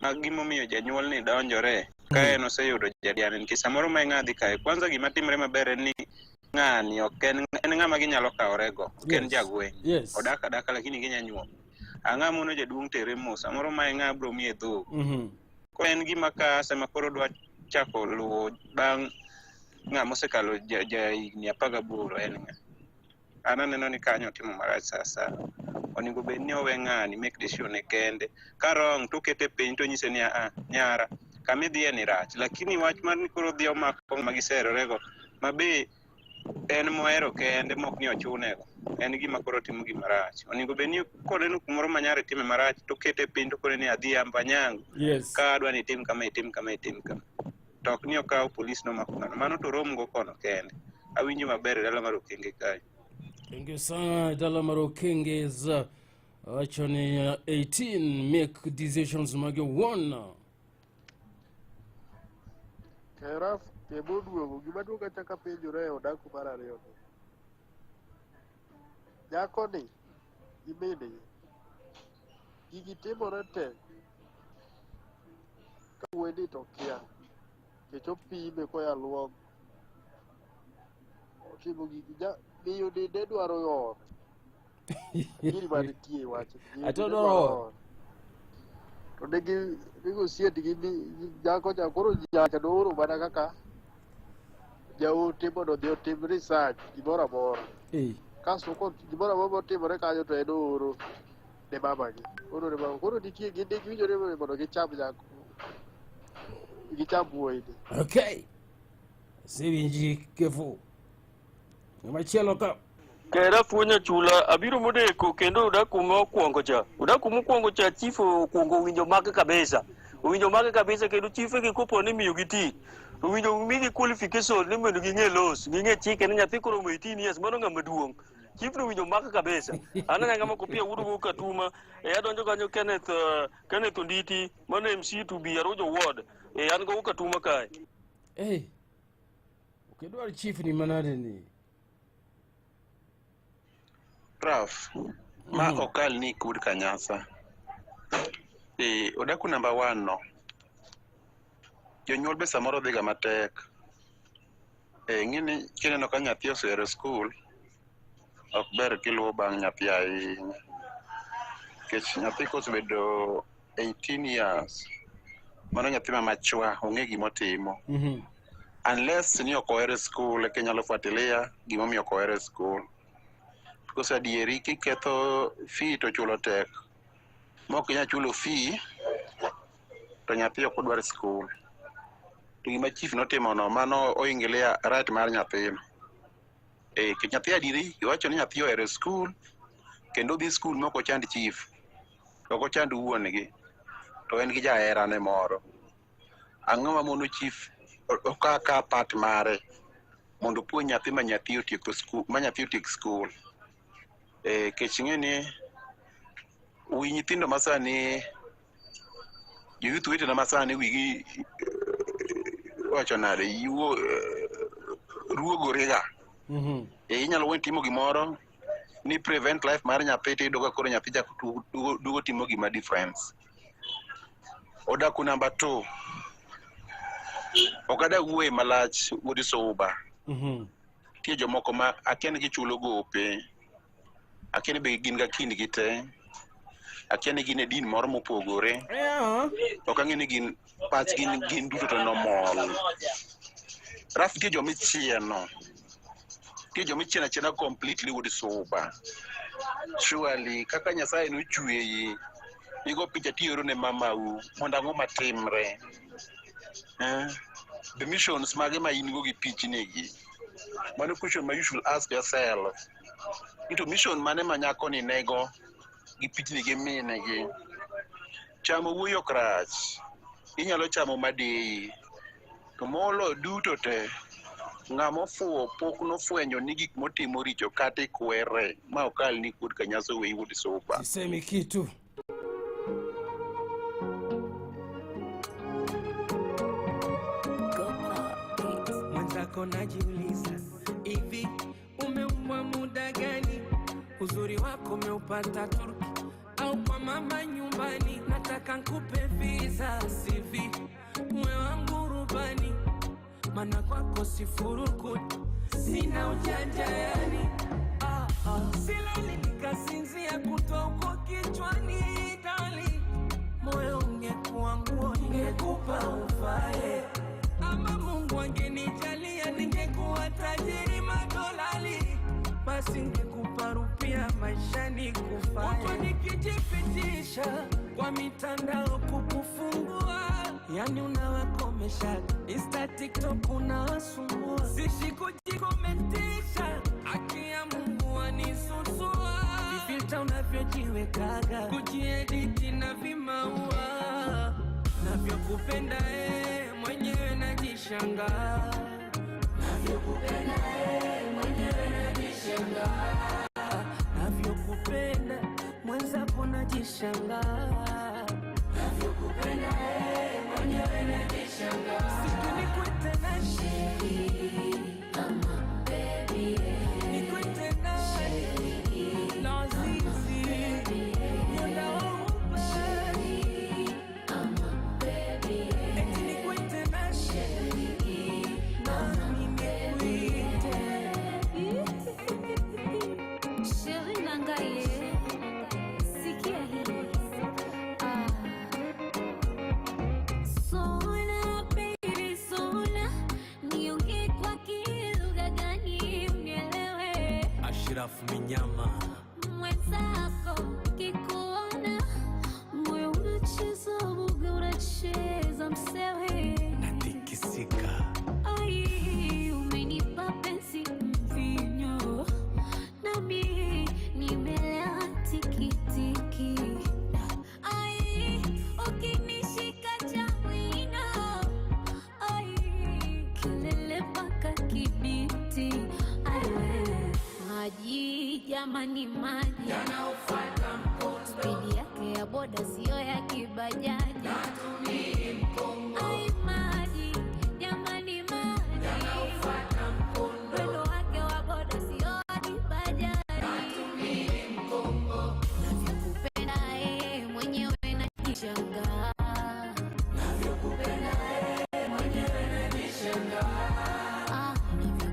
Ma gimomiyo janyuol ni donjore ka en oseyudo jadiani nikech samoro ma ng'a dhi kae. Kwanza gima timre maber en ni ng'ani ok en en ng'ama ginyalo kaworego, ok en Yes. jagweng'. Yes. Odak adaka lakini ginya nyuom. Ang'a mono jaduong' tere mos, samoro ma e ng'a bro miye dhok. Koro en gima ka sama koro dwa chako luwo bang' ng'ama osekalo ja higni 18 en ng'a. An aneno ni kanyo otimo marach sa sawa. Onego bed ni owe ng'ani make decision ne kende. Ka wrong to okete piny to onyise ni a nyara kama idhiye ni rach. Lakini wach mar ni koro odhi omako ng'ama giserorego ma be en mohero kende mok ni ochunego. En gima koro timo gima rach. Onego bed ni koneno kumoro ma nyare time marach to okete piny to okone ni adhi Ambanyango. Yes. Ka adwa ni itim kama itim kama itim kama. To ok ni okaw polis nomako ng'ano. Mano to rom go kono kende. Awinjo maber e dala mar Okenge kae. Thank you sana dala mar Okenge wacho ni 18 make decisions mage one. Keraf temo duogo gima duong' achako apenjora e odaku mar ariyo ni. Nyakoni gi min-gi gigi timore te ka wuoyi ni to kia nikech opime koya luong otimo gigi miyo ni ne dwaro ot giri manitie e wach miyo Ato ni ne dwaro dwaro ot to ne gi negotiate gi nyako cha koro jacha nooro mana kaka jaote mondo odhi otim research gimoro amora. Kasto ko gimoro amora motimore kanyo to en ooro ne mamagi. Ooro ne mama. Koro nitie gin ne giwinjore mondo gicham nyako gicham wuoyini. Okay. Sewinji kefu. Machielo ka Kera fuonyo chula abiro modeko kendo odaku mokwongo cha. Odaku mokwongo cha chief okwongo owinjo make kabisa. Owinjo make kabisa kendo chife gi kopo ni miyo gi tich. Owinjo migi qualification ni mondo ging'e laws, ging'e chike ni nyathi koromo 18 years mano ng'ama duong'. Chief no owinjo make kabisa. An anyanga moko pia wuod go Katuma, e adonjo kanyo Kenneth Kenneth Onditi, mano MC to be Arujo Ward. E an go Katuma kae. Hey. Okidwar chief ni manade ni. Raf, ma okal ni kud Kanyasa. Odaku namba 1 no. Jonyuol be samoro dhiga matek. Ing'e ni kineno ka nyathi osero skul, ok ber kiluwo bang' nyathi ahinya. Nikech nyathi kosebedo 18 years, mano nyathi ma machwa, ong'e gimotimo. Unless ni ok ohero skul, eka inyalo fuatilia gimomiyo ok ohero skul. Because adieri kiketho fee to chulo tek. Mok inyal chulo fee, to nyathi ok odwar skul. To gima chief notimono, mano oingilia right mar nyathino. Nikech nyathi adieri, iwacho ni nyathi ohero skul, kendo odhi skul mok ochand chief, ok ochand wuon gi, to en gi jaherane moro. Ang'o mamono chief okaw ka part mare mondo opuonj nyathi ma nyathi otieko skul, ma nyathi otiek skul. Nikech ing'e ni wi nyithindo masani, jo-youth wetena masani wigi wacho nade, yuo ruogore ga. Inyalo wen timo gimoro ni prevent life mar nyathi tiyudo ka koro nyathi chako duogo timo gima difference. Odaku number 2. Ok adwa wuoye malach wuod Suba. Nitie jomoko ma akia ni gichulo gope, akia ni be gin ga kindgi te, akia ni gin e din moro mopogore. Ok ang'e ni gin pachgi gin duto to nomol. Raf nitie jomichieno. Nitie jomichieno achiena completely wuod Suba. Surely kaka Nyasaye nochweyi, igo picha tioro ne mamau mondo ang'o matimre. The missions mage ma in go gi pichni gi. Mano question ma you should ask yourself. Ni to mission mane ma nyako ni nego gi pichni gi mine gi. Chamo wuoyi ok rach. Inyalo chamo madeyi. To moloyo duto te, ng'ama ofuwo pok nofwenyo ni gik motimo richo kata ikwere ma okal ni kuod kanyaso weyi wuod Suba. Sisemi kitu. Mwenzako najiuliza, hivi umeumwa muda gani? Uzuri wako umeupata Turki au kwa mama nyumbani? Nataka nkupe visa CV, uwe wangu rubani, maana kwako sifurukuti, sina ujanja yani. Silali nikasinzia kutwa huko kichwani dali, moyo ungekuwa nguo ningekupa uvae, ama Mungu angenijalia ningekuwa tajiri madolali, basi ningekupa rupia maishani kufae. Huku nikijipitisha kwa mitandao kukufungua, yani unawakomesha Insta, TikTok unawasumbua, sishi kujikomentisha, haki ya Mungu anisusua, vifilta unavyojiwekaga, kujiediti na vimaua, navyokupenda mwenyewe najishangaa, navyokupenda mwenyewe najishangaa, navyokupenda mwenzako najishangaa, navyokupenda mwenyewe najishangaa. Siku nikuite nani? Ama baby, nikuite nani? Lazizi, muda wa ubani. Ama baby, eti nikuite nani? Nani nikuite? Chérie Nangaye, sikia hii. Sona baby sona, niongee kwa kilugha gani unielewe? Ashraf Minyama, Mwenzako kikuona, moyo unacheza buga, unacheza msewe. Natikisika. Ai, umenipa penzi mvinyo, nami nimelewa tikitiki. Ai, ukinishika cha wino, ai, kelele mpaka Kibiti. Ai, wewe, maji jamani, maji Yanaofuata mkondo, spidi yake ya boda sio ya kibajaji. Ai, maji jamani, maji Yanaofuata mkondo, mwendo wake wa boda sio wa kibajaji. Navyokupenda mwenyewe najishangaa, navyokupenda mwenyewe najishangaa, navyokupenda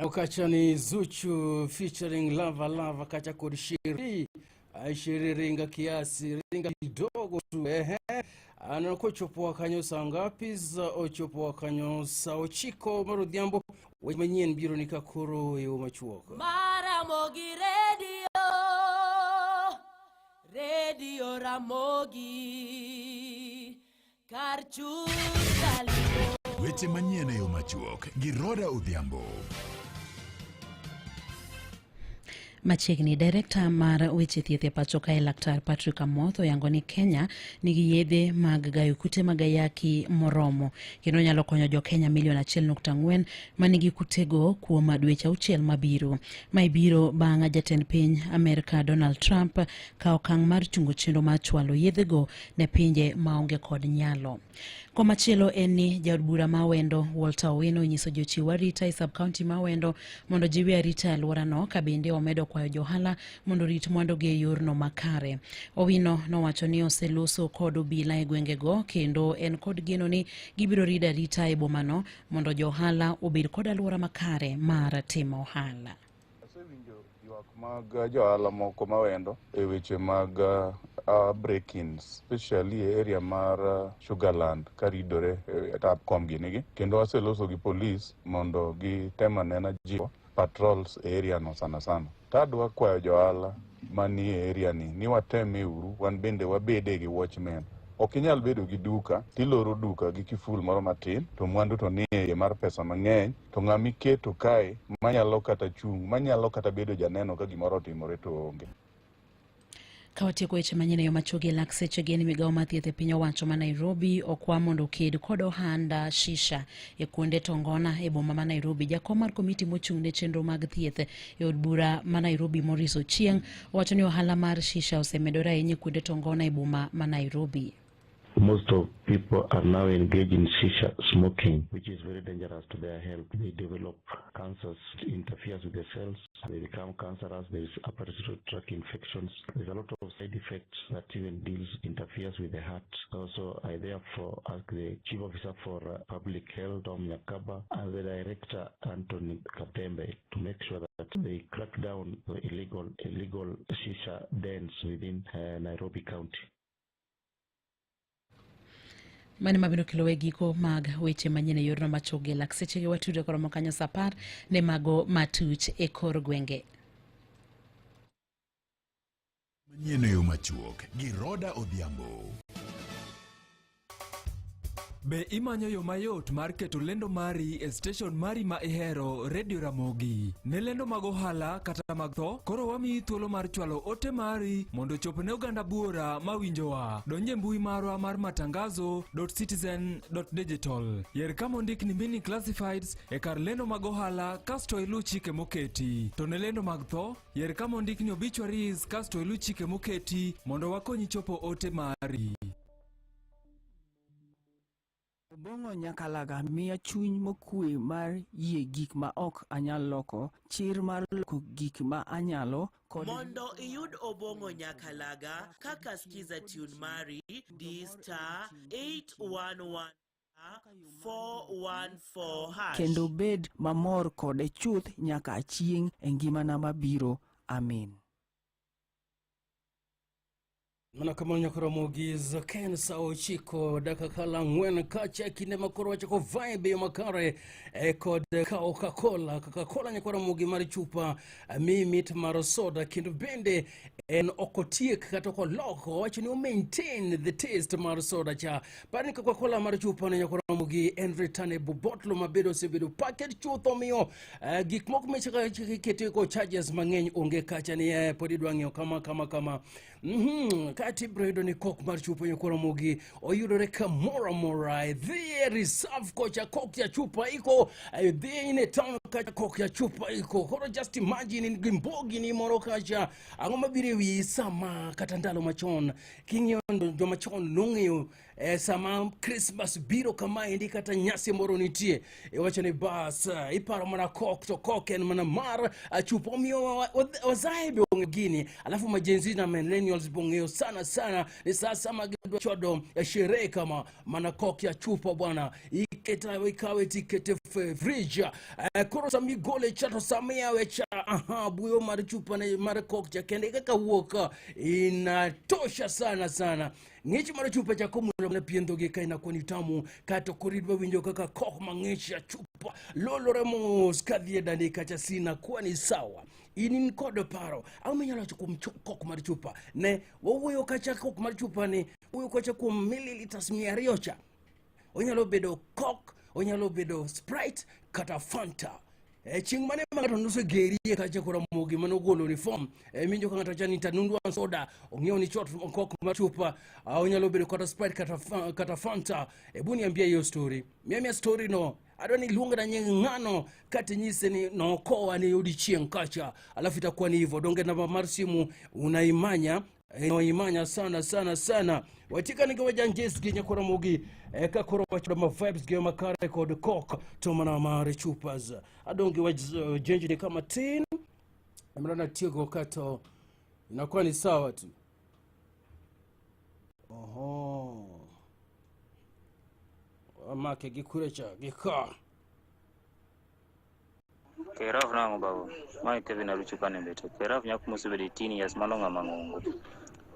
Kacha ni Zuchu featuring Lava Lava kacha kod Shiri. Ai, Shiri ringa kiasi, ringa kidogo tu. Ehe. Aneno kochopo kanyo saa ngapi? Za ochopo kanyo saa 9 mar odhiambo. Weche manyien biro ni ka koro e yo machuok. Maramogi Radio, Radio Ramogi, kar chuny Kaluo. Weche manyien e yo machuok gi Roda Odhiambo. Machiegni, direkta mar weche thieth e pacho kae Laktar Patrick Amoth oyango ni Kenya nigi yedhe mag gayo kute mag ayaki moromo kendo nyalo konyo jo Kenya milion 1.4 manigi kutego kuom dweche 6 mabiro. Mae biro bang' jatend piny Amerka Donald Trump kawo okang' mar chungo chenro mar chwalo yedhego ne pinje maonge kod nyalo. Komachielo en ni jaod bura ma Awendo Walter Owino onyiso jochiw arita e sub-county ma Awendo mondo jiwi arita e alworano ka bende omedo kwayo johala mondo orit mwandugi e yorno makare. Owino nowacho ni oseloso kod obila e gwengego kendo en kod geno ni gibiro rido arita e bomano mondo johala obed kod alwora makare mar timo ohala. Asewinjo ywak mag johala moko mawendo e weche mag break-ins, especially e area mar Sugarland karidore e Tapcom ginigi, kendo aseloso gi police mondo gitem anena jiwo patrols e area no sana sana. Tadwa kwayo johala manie area ni ni watemie uru wan bende wabede gi watchmen. Ok inyal bedo gi duka tiloro duka gi kiful moro matin to mwandu to nie iye mar pesa mang'eny to ng'ama iketo kae manyalo kata chung' manyalo kata bedo janeno ka gimoro otimore to onge. Ka watieko weche manyien e yo machuok gi lak seche gin migawo mar thieth e piny owacho ma Nairobi okwa mondo oked kod ohanda shisha e kuonde tongona e boma ma Nairobi. Jakom mar komiti mochung' ne chenro mag thieth e od bura ma Nairobi Maurice Ochieng owacho ni ohala mar shisha osemedore ahinya e kuonde tongona e boma ma Nairobi. Most of people are now engaged in shisha smoking, which is very dangerous to their health. They develop cancers, it interferes with the cells, they become cancerous, there is upper respiratory tract infections. There's a lot of side effects that even interferes with the heart. Also, I therefore ask the Chief Officer for Public Health, Tom Nyakaba, and the Director, Anthony Katembe, to make sure that they crack down the illegal shisha dens within Nairobi County. Mane mabiro kelo e giko mag weche manyien e yorno machuok gi lak sechegi watudre koromo kanyo saa 10 ne mago matuch e kor gwenge. Manyien e yo machuok gi Roda Odhiambo. Be imanyo yo mayot mar keto lendo mari e station mari ma ihero Radio Ramogi? Ne lendo mag ohala kata mag tho, koro wamiyi thuolo mar chwalo ote mari mondo ochop ne oganda buora mawinjowa. Donj e mbui marwa mar matangazo.citizen.digital. Yer kama ondik ni Mini Classifieds e kar lendo mag ohala kasto iluw chike moketi. To ne lendo mag tho, yer kama ondik ni obituaries kasto iluw chike moketi mondo wakonyi chopo ote mari. Obong'o Nyakalaga miya chuny mokwe mar yie gik ma ok anyal loko, chir mar loko gik ma anyalo, kod Mondo iyud Obong'o Nyakalaga kaka Skiza Tune mari, di star 811 414 hash. Kendo bed mamor kode chuth nyaka chieng' e ngimana mabiro. Amin. Mana kamano nyaka Ramogi Zaken saa 9 dakika 4 kacha kinde makoro wachako vibe yo makare kod Coca-Cola. Coca-Cola nyaka Ramogi mar chupa mi mit mar soda kendo bende en ok otiek kata ok oloko, wacho ni o maintain the taste mar soda cha. Par ni Coca-Cola mar chupa ne nyaka Ramogi en returnable bottle mabedo osebedo packet chuth, omiyo gik moko michako ko charges mang'eny onge kacha ni pod idwa ng'iewo kama kama kama. Kati ibiro yudo ni kok mar chupa nyakwa Ramogi oyudore kamoro amora. Dhi e reserve kocha kok ya chupa iko, dhi in e town kacha kok ya chupa iko. Koro just imagine in gi mbogi ni moro kacha, ang'o mabiro e wiyi sama kata ndalo machon king'iyo joma chon nong'eyo sama Christmas biro kamaendi kata nyasi moro nitie, iwacho ni bas iparo mana kok to kok en mana mar chupa. Omiyo wazae be ong'eyo gini, alafu ma Gen Z na millennials be ong'eyo sana sana ni sasa ma gidwa chwado sherehe kama mana kok ya chupa bwana. aketa ikawe tikete fridge. Koro sama igole cha to sama iyawe cha, aha, buyo mar chupa ne mar kok cha kende kaka wuok inatosha sana sana. Ng'ich mar chupa cha komulo mana pien dhogi ka inakuwa ni tamu, kata koro idwa winjo kaka kok mang'ich ya chupa lolore mos kadhi e dandi kacha sinakuwa ni sawa. In in kod paro ang'o minyalo wacho kuom kok mar chupa? Ne wawuoyo kacha kok mar chupa ni wuoyo kacha kuom milliliters 200 cha. Onyalo bedo kok, onyalo bedo Sprite kata Fanta. Chieng' mane ma ng'ato nosegerie kacha koro Ramogi mane ogolo uniform, minjo ka ng'ato wacho ni tanundwa soda, ong'iewo ni chot kok mar chupa, onyalo bedo kata Sprite kata Fanta. Ebu niambie hiyo story. Mia mia story no. Adwa ni iluongna nying ng'ano kata inyise ni nokowa ni odiechieng' kacha, alafu itakuwa ni hivyo. Donge namba mar simu unaimanya, unaimanya sana sana sana. Watika ni gawa janjes gi nyakora Ramogi, ka koro wachudo ma vibes gi makare kod kok to mana mar chupas. Adonge wach jenji ni kama tin mrana tiego kato inakuwa ni sawa tu. Oho. Amake gi kure cha gi ka. Keraf nang'o baba? Mae Kevin Arucho kane mbete. Keraf nyako mosebedo 18 years mano ng'ama ng'ongo.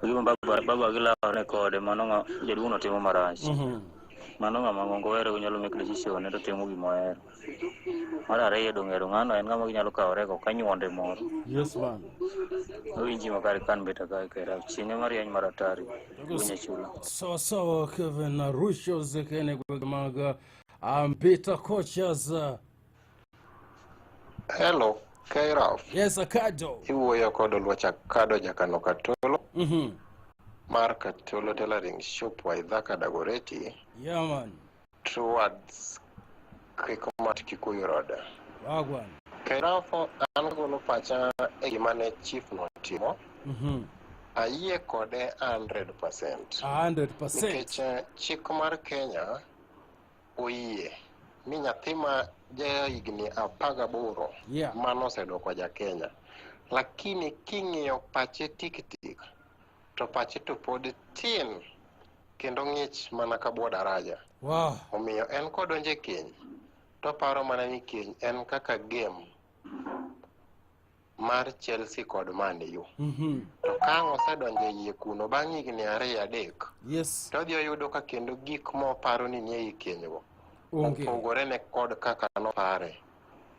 Gima baba gilawore kode mano ng'a jaduong' no timo marach. Mano ng'ama ng'ongo were onyalo make decision ne to timo gima ohero. Mar ariyo dong' hero ng'ano en ng'ama ginyalo kawore go kanyuonde moro. Yes man. Awinji makare kan mbeta kae Keraf. Chieng' ema rieny mar atari. Wuonya chula. Sawa sawa Kevin Arusho zekene gwenge mag Ambita Coaches. Hello, Kairaf. Yes, Akado. Iwuoyo kod Oluoch Akado Jakano Katolo. Mar Katolo Tailoring Shop Waithaka Dagoretti. Yeah, man. Towards Kikomat Kikuyu Road. Wagwan. Kairaf, an golo pacha e gima ne chief notimo. Ayie kode 100%. 100%. Nikech chik mar Kenya oyie ni nyathi ma ja higni 18 mano osedoko ja Kenya. Lakini king'iyo pache tik tik, to pache to pod tin kendo ng'ich mana ka bwo daraja. Wow. Omiyo en kodonjo e keny, to paro mana ni keny en kaka game mar Chelsea kod Man U. To ka ang' osedonjo e iye kuno bang' higni 2-3, Yes. to odhi oyudo ka kendo gik moparo ni nie i kenygo Onge. opogore ne kod kaka nopare.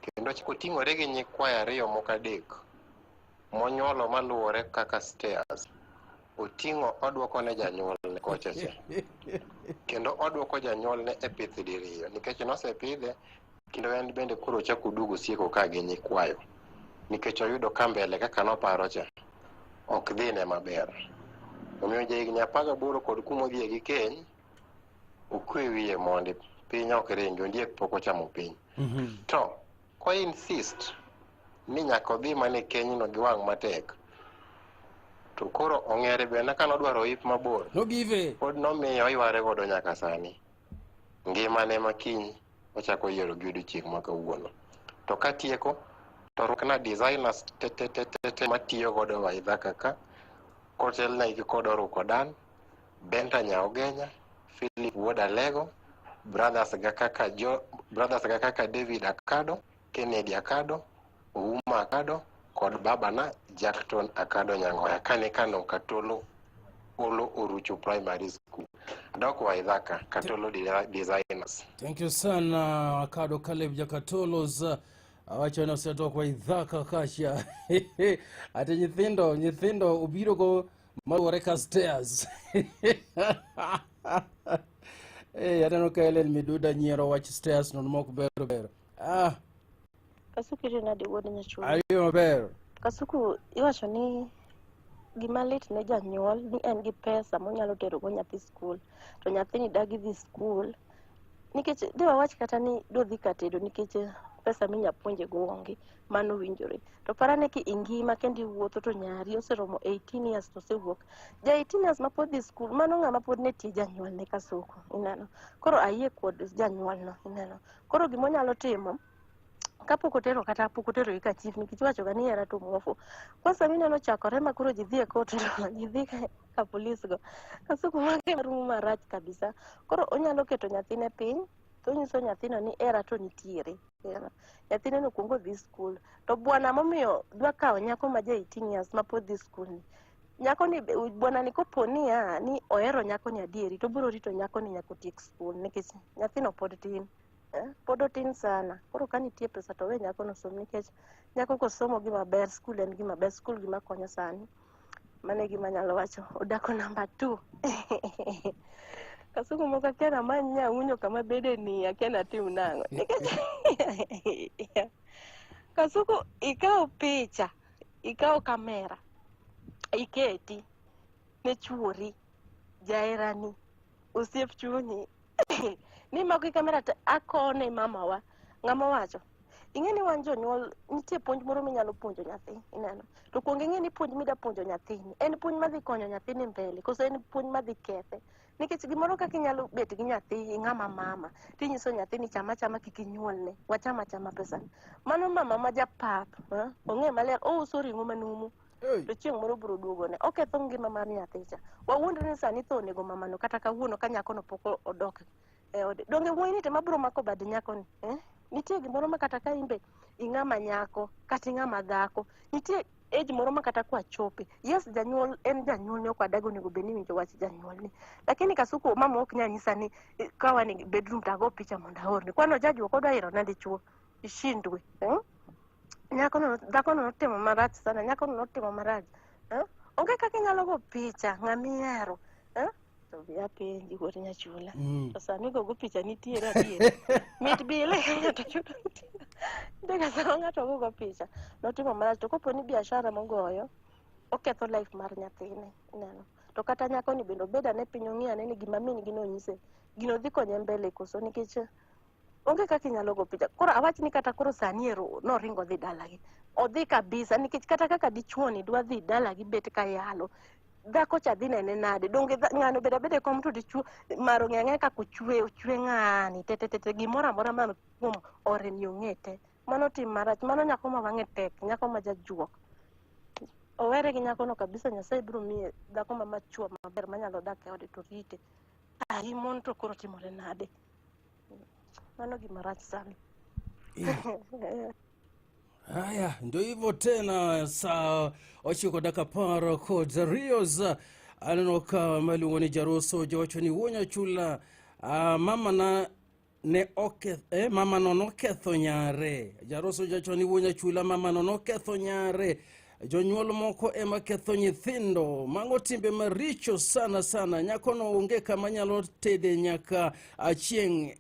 Kendo ochako oting'ore gi nyikwayo 2 moko 3 monyuolo maluwore kaka stairs. Oting'o odwoko ne janyuolne kochacha. Kendo odwoko janyuolne e pith diriyo nikech nosepidhe kendo en bende koro ochako oduogo osieko ka gi nyikwayo. Nikech oyudo ka mbele kaka noparo cha ok dhine maber. Omiyo jahigni 18 kod kumodhiye gi keny okwe wiye mondi piny ok ringi ondiek pok ochamo piny. To ko insist ni nyaka odhi mana e kenyno gi wang' matek to koro ong'ere bende ka nodwaro ip mabor nogive pod nomiyo oyware godo nyaka sani. Ngimane ma kiny ochako yiero gi odiochieng' ma kawuono. To katieko to rwakna designers te te te te te matiyo godo Waithaka ka kotelnegi kod Oruko Dan, Benta Nyaogenya, Philip Wuod Alego, brothers ga kaka David Akado, Kennedy Akado, Ouma Akado kod babana Jackton Akado Nyangoya kane kano Katolo Olo Orucho Primary School. Adok Waithaka, Katolo Designers. Thank you sana Akado Caleb Jakatolos. Awacho ni osedok Waithaka kacha. Ati nyithindo obiro go maluwore ka stairs. Aneno ka Ellen Miduda nyiero wach stairs no mok ber ber. Kasuku iri nade wuod Nyachuli? Ariyo maber. Kasuku iwacho ni gima lit ne janyuol ni en gi pesa monyalo tero go nyathi skul to nyathini dagi dhi skul nikech de wawach kata ni dodhi ka tedo nikech pesa minya puonje go onge, mano winjore. To parane ki ingima kendo iwuotho to nyari oseromo 18 years to osewuok. Ja 18 years mapod dhi skul, mano ng'ama pod ne tie janyuolne Kasuku, ineno. Koro ayie kod janyuolno, ineno. Koro gimonyalo timo kapok otero kata pok otero gi ka chief nikech iwacho ga ni hera to muofu. Kwanza mineno chakore ma koro ji dhi e court to ji dhi ka police go. Kasuku mage rumo marach kabisa. Koro onyalo keto nyathine piny To onyiso nyathino ni hera to nitiere. Hera. Nyathineno kuongo dhi skul. To bwana momiyo dwa kawo nyako ma ja 18 years ma pod dhi skul ni. Nyako ni bwana ni kopo niya ni ohero nyako ni adieri to obiro rito nyako ni nyaka otiek skul nikech nyathino pod tin. Pod otin sana. Koro ka nitie pesa to we nyako no som nikech nyako kosomo gima ber, skul en gima ber, skul gima konyo sani. Mano e gima anyalo wacho. Odako namba 2. Kasuku moko akia namany nyaunyo kama bede ni akia natim nang'o. Nikech Kasuku ikaw picha, ikaw kamera, iketi ne chuori, jaherani, osiep chunyi. Ni mako gi kamera to akone mamawa. Ng'ama owacho? Ing'e ni wan jonyuol nitie puonj moro minyalo puonjo nyathi, ineno. To kuong ing'e ni puonj mida puonjo nyathini en puonj madhi konyo nyathini mbele koso en puonj madhi kethe. Nikech gimoro kaka inyalo bet gi nyathi ing'ama mama tinyiso nyathi ni cham achama kik inyuolne, wacham achama pesani. Mano mama ma japap, ong'e maler ouso ring'o manumu. To chieng' moro biro duogone. Oketho ngima mar nyathi cha. Wawuondre ni sani tho onego mamano kata kawuono ka nyakono pok odok e ode. Donge wuoyi ni tema biro mako bad nyakoni? Nitie gimoro ma kata ka imbe ing'ama nyako kata ing'ama dhako, nitie age moro ma kata kwa chope. Yes, janyuol en janyuolni, ok wadagi onego bed ni iwinjo wach janyuolni. Lakini Kasuku mama ok nyal nyisa ni ka wan e bedroom to ago picha mondo aorni. Kwani ojajuok odwa iro na dichuo ishindwe. Nyakono, dhakono notimo marach sana, nyakono notimo marach. Onge kaka inyalo go picha ng'ama ihero. To bi apenji wuod Nyachula. To sani gogo picha nitiere adier. Mit bile ka ng'ato yudo nitie. Nitie ka sama ng'ato gogo picha notimo marach to kopo ni biashara mogoyo oketho life mar nyathine ineno. To kata nyakoni bende obed ane piny ong'i ane ni gima min gi nonyise gino dhi konye mbele koso nikech onge kaka inyalo go picha. Koro awach ni kata koro sani ero noringo odhi dalagi. Odhi kabisa nikech kata kaka dichuo ni dwa dhi dalagi bet ka yalo. Dhako cha dhi nene nade? Donge ng'ano beda beda e kom to dichuo maro ng'e ang'e kaka ochwe, ochwe ng'ani te te te te gimoro amora man kuom ore ni ong'e te. Mano tim marach, mano nyako ma wang'e tek, nyako ma jajuok. Owere gi nyakono kabisa, Nyasaye biro miye dhako ma machua maber manyalo dak e ode to rite. Ai mon to koro timore nade? Mano gima rach sana. Haya, ndio hivyo tena, saa ochiko dakika apar kod ariyo. Aneno ka maluongo ni Jaroso jowacho ni wuo Nyachula, mama na ne oketh, mama no noketho nyare. Jaroso jawacho ni wuo Nyachula, mama no noketho nyare. Jonyuol moko ema ketho nyithindo. Mago timbe maricho sana sana. Nyakono onge kama nyalo tede nyaka chieng'.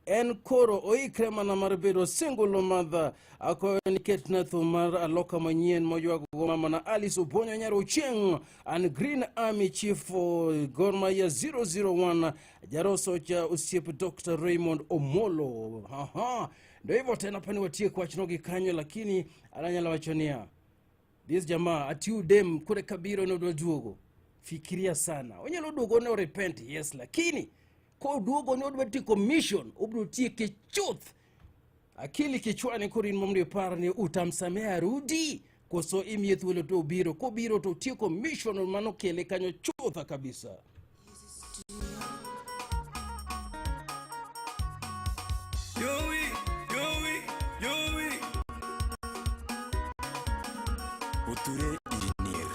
En koro oikre mana mar bedo single mother. Akwayo ni ketna thum mar aloka manyien moywago mama na Alice Obonyo Nyar Ochieng' and Green Army Chief Gor Mahia 001 Jaroso cha osiep Dr. Raymond Omolo. Aha. Ndio hivyo tena pani watiek wachno gi kanyo, lakini ananyalo wacho niya this jamaa atiu dem kore kabiro ne odwa duogo. Fikiria sana. Onyalo duogo ne repent, yes, lakini koduogo ne odwa tieko mission, obiro tieke chuth. Akili kichwani koro in mondo ipar ni utamsamehe arudi koso imiye thuolo to obiro, kobiro to otieko mission mano kele kanyo chutha kabisa. Joey, Joey, Joey. Oture engineer.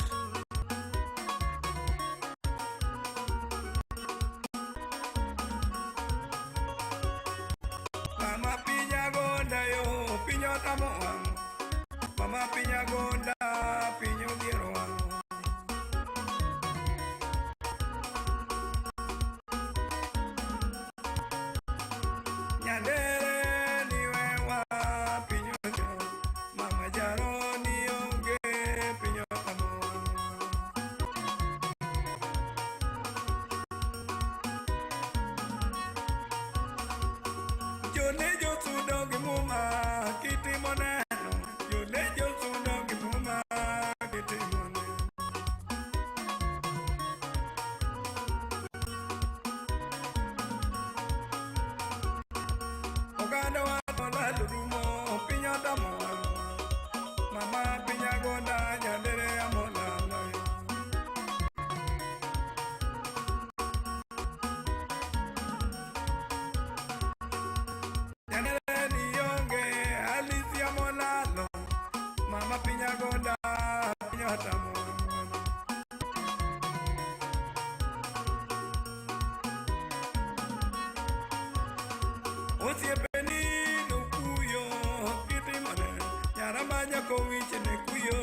Mama pinya gonda yo, pinya tamo wang. Mama pinya gonda, pinya odhiero wang. Nyandere ni wewa piny odhiero. Mama jaroni onge piny otamo wang. Jone josudo gi muma kitimo neno. Jone josudo gi muma kitimo neno. Oganda wa to lal rumo piny otamo wang. Mama piny agonda nyandere amolalo. Nyakowich ne kuyo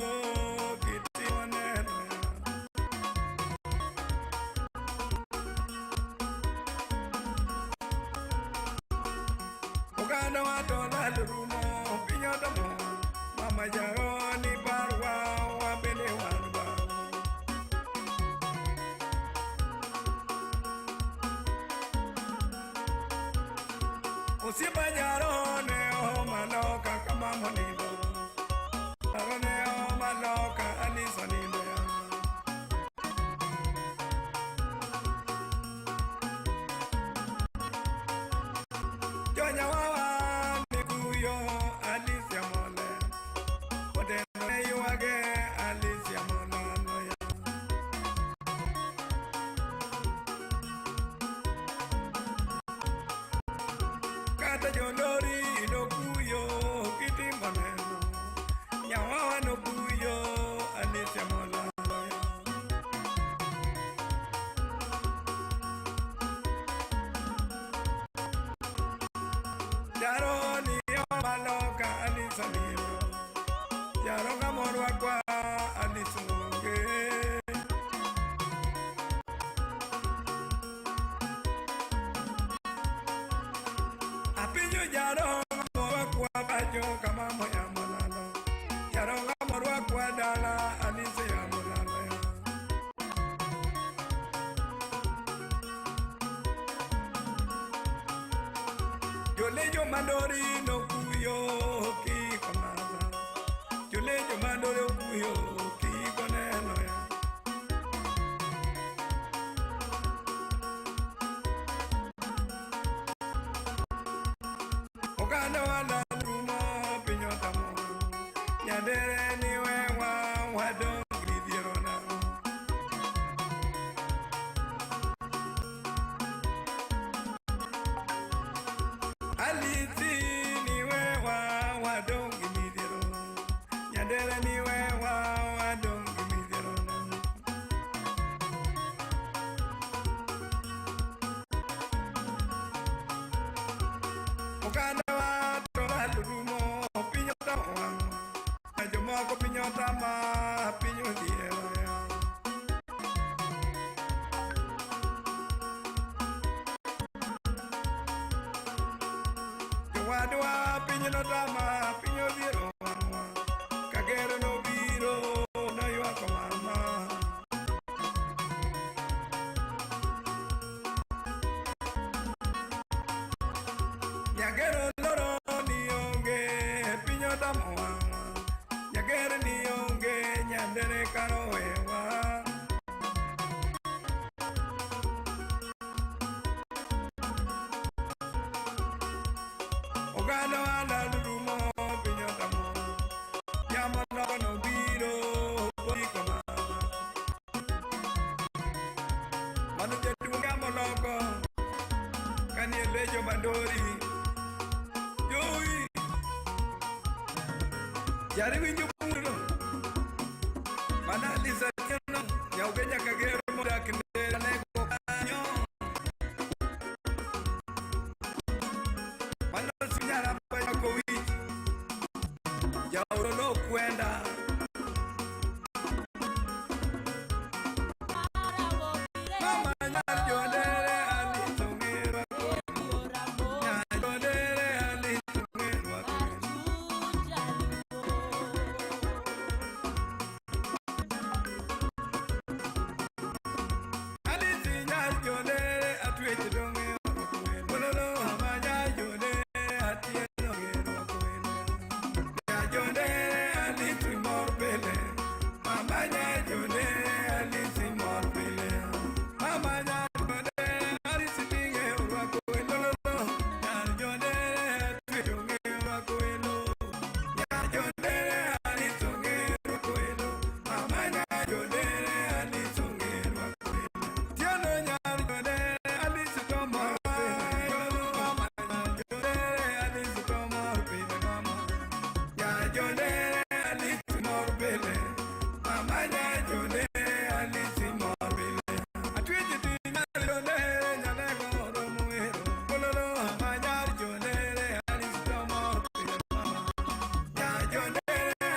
kitimo neno. Oganda wa to lal rumo piny odomo mama jaoni parwa wabende wan bang'. Osiepa jaro ne oma loka kama monindo. Jaro ne oma loka Alice onindo ya. Jonyawawa ne kuyo Alice ya mole. Oteno ne ywage Alice ya molalo ya. Kata jolori nokuyo kitimo neno. Nyawawa nokuyo Alice ya molalo ya. Jaro ni oma loka Alice onindo. Jaro ng'amorwakwa Alice onge. Apinyo jaro ng'amorwakwa pacho kama moya molalo. Jaro ng'amorwakwa dala Alice ya molalo ya. Jolejo mandori nokuyo kiko madha. Jolejo mandori okuyo kiko neno ya. Oganda wala rumo piny otamo. Nyandere ni wewa wadong' gi dhierona. Alisi ni wewa wadong' gi midhiero. Nyandere ni wewa wadong' gi midhiero. Oganda wa to lal rumo piny otamo wang'wa. Jomoko piny otama piny odhiero ya. Jowadwa piny notama piny odhiero wang'wa. Kagero nobiro noywako mama. Nyagero loro ni onge piny otamo wang'wa. Nyagero ni onge nyandere karo wewa. Oganda wa lal rumo piny otamo. Yamo loko nobiro boiko mama. Mano jaduong' yamo loko kanie lejo mandori. Jowi jari winjo burno. Mana Lisa Tieno nyauge nyaka ger modak ndera nego kanyo. Mano sinyara pako wich. Jauro nokwenda. Mama nyar jondere Alice ong'erwa kwenu. Nyar jondere Alice ong'erwa kwenu. Alice nyar jondere atwech dong'e orwako welo. Ololo mama nyar jondere atieno ong'erwa kwenu. Nyar jondere Alice mor pile. Mama nyar jondere Alice mor pile. Mama nyar jondere Alice ting'e orwako welo. Ololo nyar jondere atwech ong'e orwako welo. Nyar jondere Alice ong'e orwako welo. Mama nyar jondere Alice ong'e orwako welo. Tieno nyar jondere Alice to mor pile. Mama nyar jondere Alice to mor pile. Mama nyar jondere Alice mor pile. Mama nyar jondere Alice mor pile. Atwiji ti nyar jondere nyalego oromo wero. Ololo mama nyar jondere Alice to mor pile. Mama nyar jondere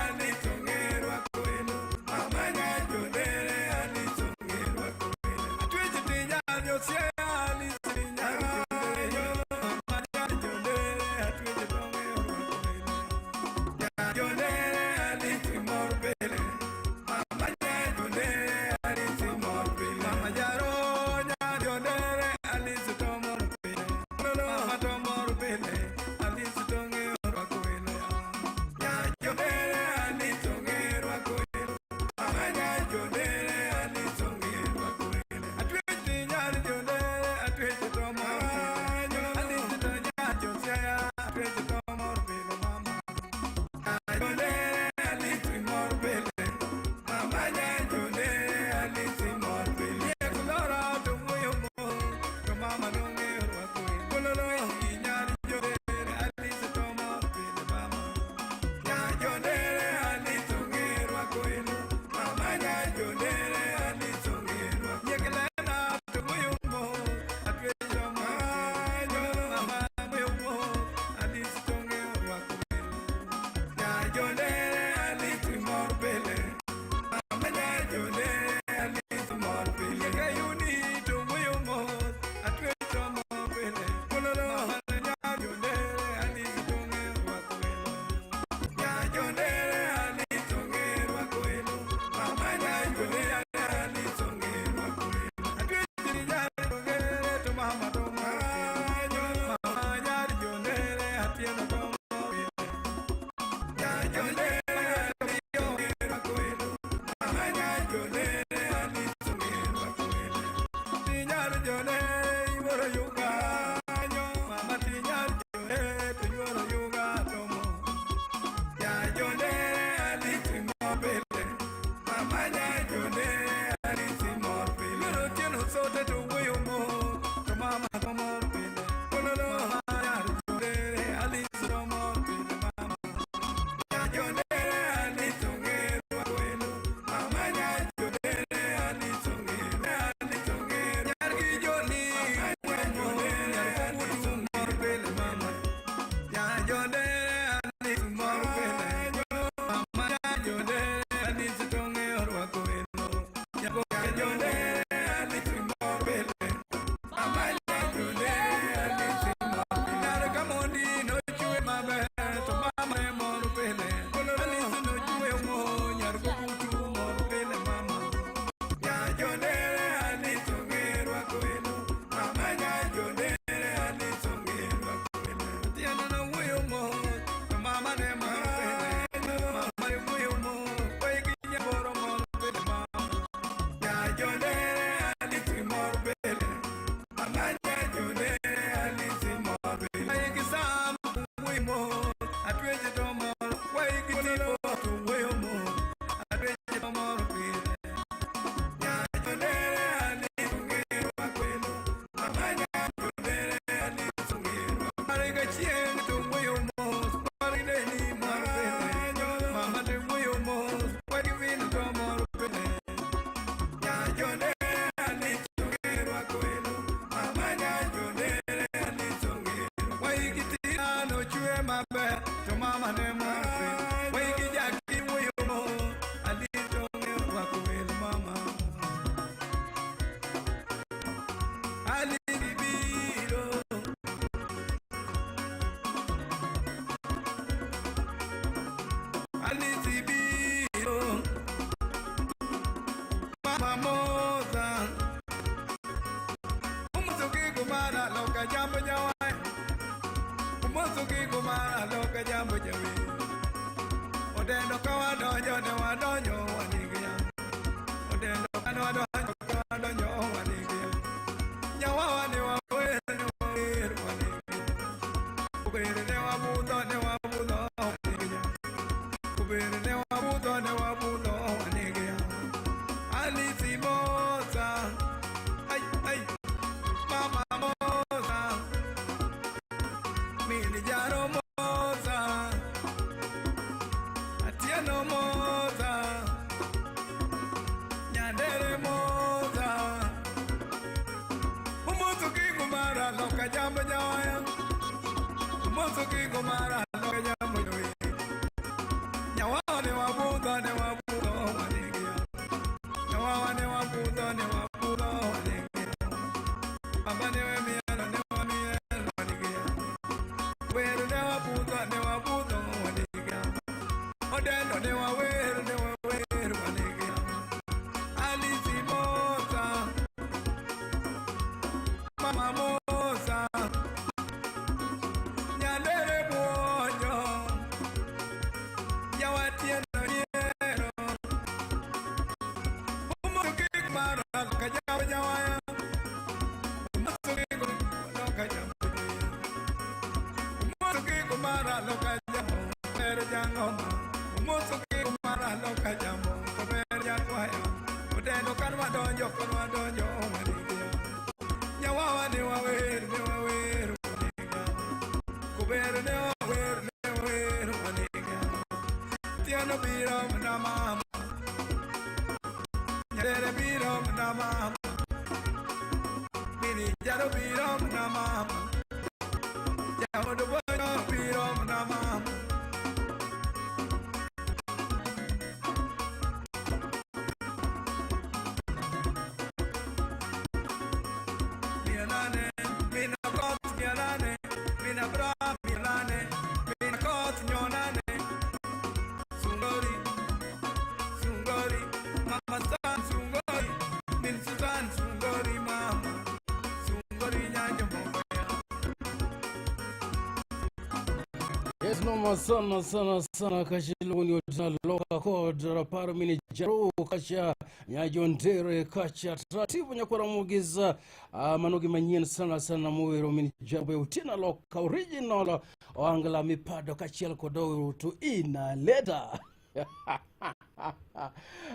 Noma sana sana sana kachiluni otaloka kod raparo mini jaru kacha nyajondere kacha taratibu nyakwara mugiza mano gima nyien sana sana mowero mini jaru utina loka original oangla mipado kachiel kod to inaleta.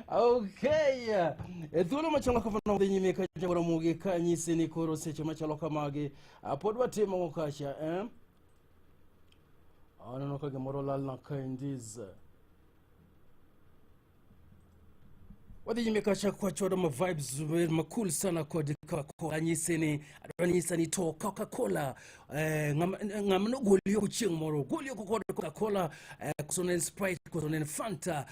Okay. E thuolo machalo kamano dhi nyime ka Jaramogi ka nyisi ni koro seche machalo kamagi pod watimo kacha eh? Aneno ka gimoro lalna kaendiz. Wadhi nyime kacha kwa chodo ma vibes makul sana kod Coca-Cola. Anyise ni adwa nyisa ni to Coca-Cola ng'ama nogoli oko chieng' moro ogoli oko kod Coca-Cola koso ne en Sprite koso ne en Fanta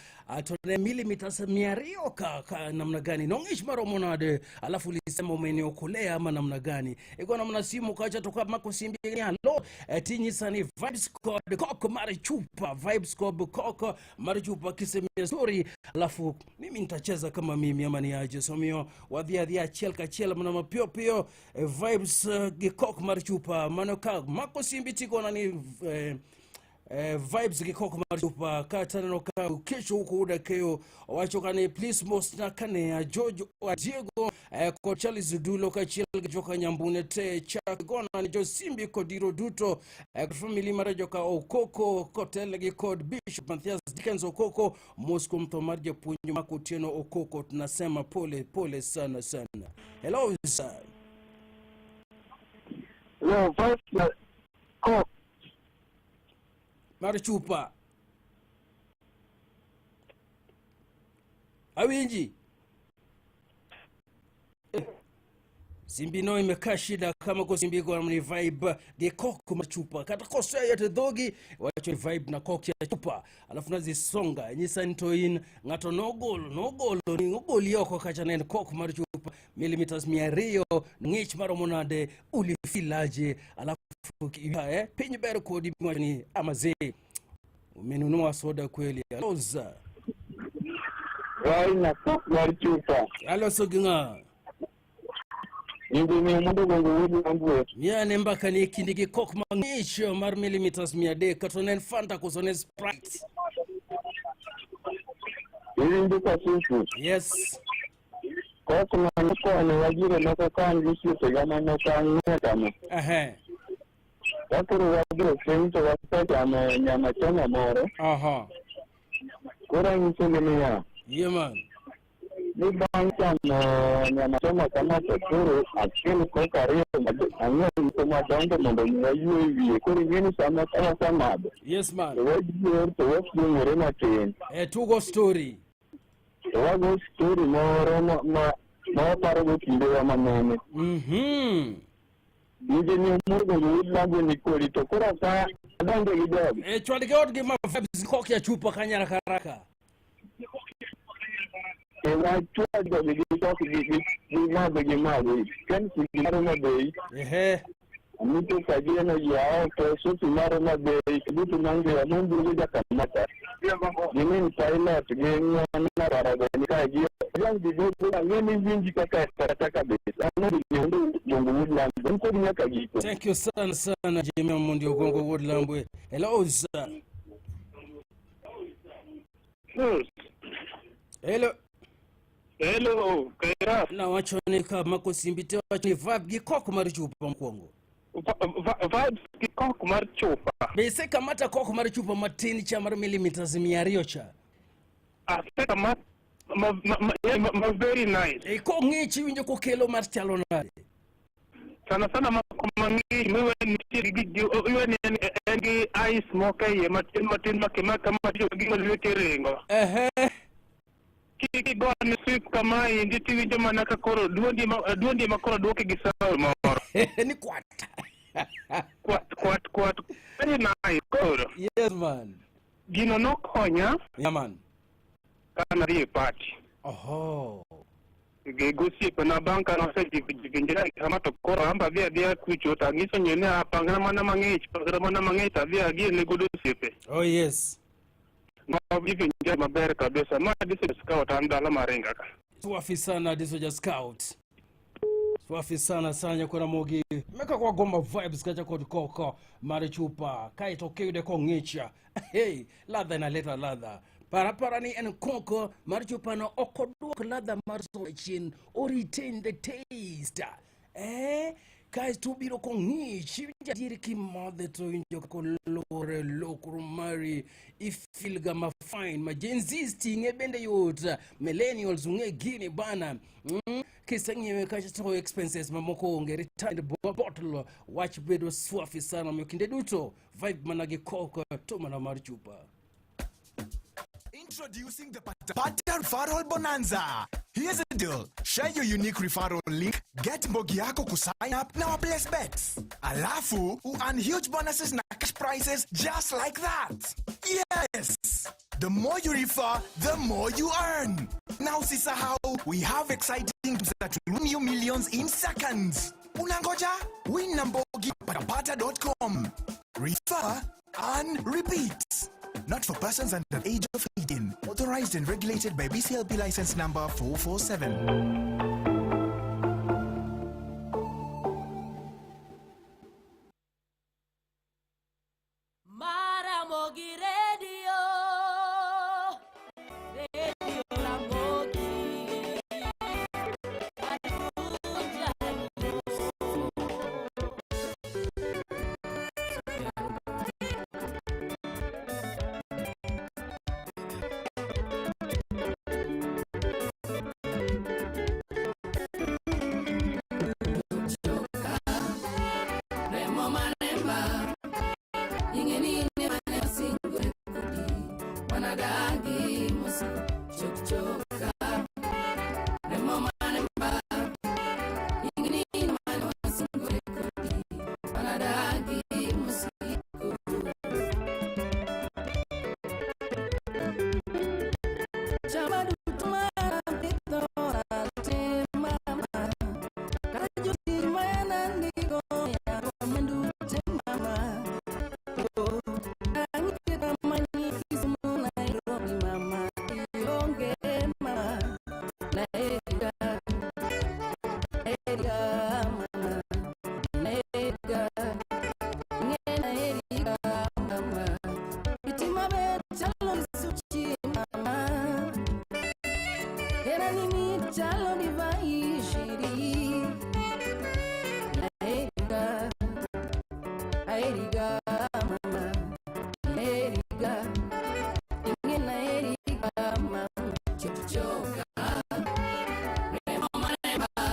to ne millimeters 200 ka namna gani nong'ich maromo nade alafu ulisema umeniokolea ama namna gani iko namna simu kacha to kamako simbi ni halo tinyisa ni vibes kod koko mar chupa vibes kod koko mar chupa kisemia story alafu mimi nitacheza kama mimi ama ni aje somio wadhi adhi achiel kachiel mana mapiyo piyo vibes gi kok mar chupa mano ka mako simbi tikona ni vibes gi kok mar chupa kata neno ka kesho huko udakeyo owacho kane please mosna kane George Adiego kod Charles Dulo kaachiel gi joka Nyambune te chak gona ni josimbi kod iro duto kod family mar joka Okoko kotelgi kod Bishop Mathias Dickens Okoko mos kuom tho mar japuonj Mark Otieno Okoko tunasema pole pole sana sana. Hello sir. Hello, vibes kok mar chupa. Awinji. Simbi no imekaa shida kama ko simbi ko ni vibe gi kok mar chupa kata koseyo te dhogi wacho ni vibe na kok ya chupa alafu nazisonga nyisa ni to in ng'ato nogolo nogolo ni ogoli oko kacha ne en kok mar chupa millimeters 200 ng'ich maromo nade ulifilaje alafu piny ber kodi miwacho ni amazee umenunua soda kweli aloza Vai na kok mar chupa. Aloso gi ng'a? Nyinge miyo mondo gongo wuod Lambwe. Miane mbaka ni kindi gi kok mang'ich mar millimeters 300 kata ne en Fanta koso ne en Sprite. Iwinjo kasuku? Yes. Kok no nokonyo wajire moko ka an gi osiepega mamoko ang'wen kama. Ehe. Wakoro wadhi e piny to wasechamo nyama choma moro. Aha. Koro anyisogi niya, Yeah man. ni bang' chamo nyama choma kama to koro achiel kok ariyo ang'wen moko madongo mondo mi waywe wiye. Koro ing'e ni sama ka wasemadho Yes man. to wajier to wakuong'ore matin. Tugo story. To wago story moro ma waparogo kindewa manene. Winjo ni omor gogo wuod Lambwe ni kodi to koro ka adonjo gi jogi. Chwad gi odgi ma vibes kok ya chupa kanyara karaka. Wachwad jogi gi kok gi madho gi madho. Ken sigi mar Homa Bay. Ehe. Amito Kageno yawo to Sophie mar Homa Bay. Duto mangewa mombugo jakamata. Ginin pilot gi ng'uono mararago ni ka gi jang gi gogo ang'e ni winji kaka kata kabisa. Ano gi mondo gongo wuod Lambwe. En kod nyaka giko. Thank you sana sana Jimmy Omondi Ogongo wuod Lambwe. Hello sir. Hello. Hello, Kaira. Nawacho ni ka mako simbi te wacho ni vibe gi kok mar chupa mokwongo. Vibes gi kok mar chupa. Be isekamata kok mar chupa matin cha mar millimeters 200 cha? Asekamata ma very nice. E kong'ich iwinjo kokelo mar chalo nade? Sana sana mako mang'ich miwe nitie gi iwe ni en gi ice moko e iye matin matin makimaka ma gima lweti ringo. Ehe. Kigone sweep kama endi tiwinjo mana ka koro duondi ma koro duoki gi soul moro. Ni kwat. Kwat kwat kwat. Very nice koro. Yes man. Gino nokonya. Yeah man. Kana dhi e party. Oho. Gi gosiepena bang' ka nosejivinjra kama to koro amba adhi adhiya kucho to ang'iso nyie ni pangra mana mang'ich pangra mana mang'ich to adhi agiene godo osiepe. Oh yes. Majivinjra maber kabisa. Ma Diso Scout an dala maringa ka. Swafi sana Diso Scout. Swafi sana sana nyakora mogi. Meka kwa gomba vibes kacha kod koko mar chupa. Kaeto kiyude kong'icha. Hey, ladha inaleta ladha. Parapara ni en koko mar chupa no ok oduok ladha mar soda chien. O retain the taste. Eh, kaeto obiro kong'ich. Iwinjo adier kimadhe to iwinjo kolore lokro mari. Ifeel ga ma fine. Ma Gen Zs ting'e bende yot. Millennials ung'e gini bana. Kiseng'iewe kacha to expenses mamoko onge returned bottle wach bedo swafi sana omiyo kinde duto vibe mana gi koko to mana mar chupa. Introducing the Pata Pata Referral Bonanza. Here's the deal. Share your unique referral link, get mbogi yako kusign up na waplace bets. Alafu, earn huge bonuses na cash prizes just like that. Yes! The more you refer, the more you earn. Now usisahau, we have exciting games that will win you millions in seconds. Unangoja? Win na mbogi patapata.com. Refer, earn, repeat. Not for persons under the age of 18. Authorized and regulated by BCLB license number 447. Maramogi Radio. Radio Ramogi. Ajuja. Remo manemba ing'eni ne mane osingore kodi wanadagi mos chok choka Remo manemba ing'eni ne mane osingore kodi wanadagi mosiko. Chama duto mar pidho te mama kata jotich mana ndiko yango mwandu te mama. Oh, ang'ike mani Kisumu Nairobi mama ionge mama naega naega mama naega ng'e naega mama itima ber chalo gi suchi mama Era ni chalo divai shiri naega naega mama naega ing'e naega mama chochoka Remo maremba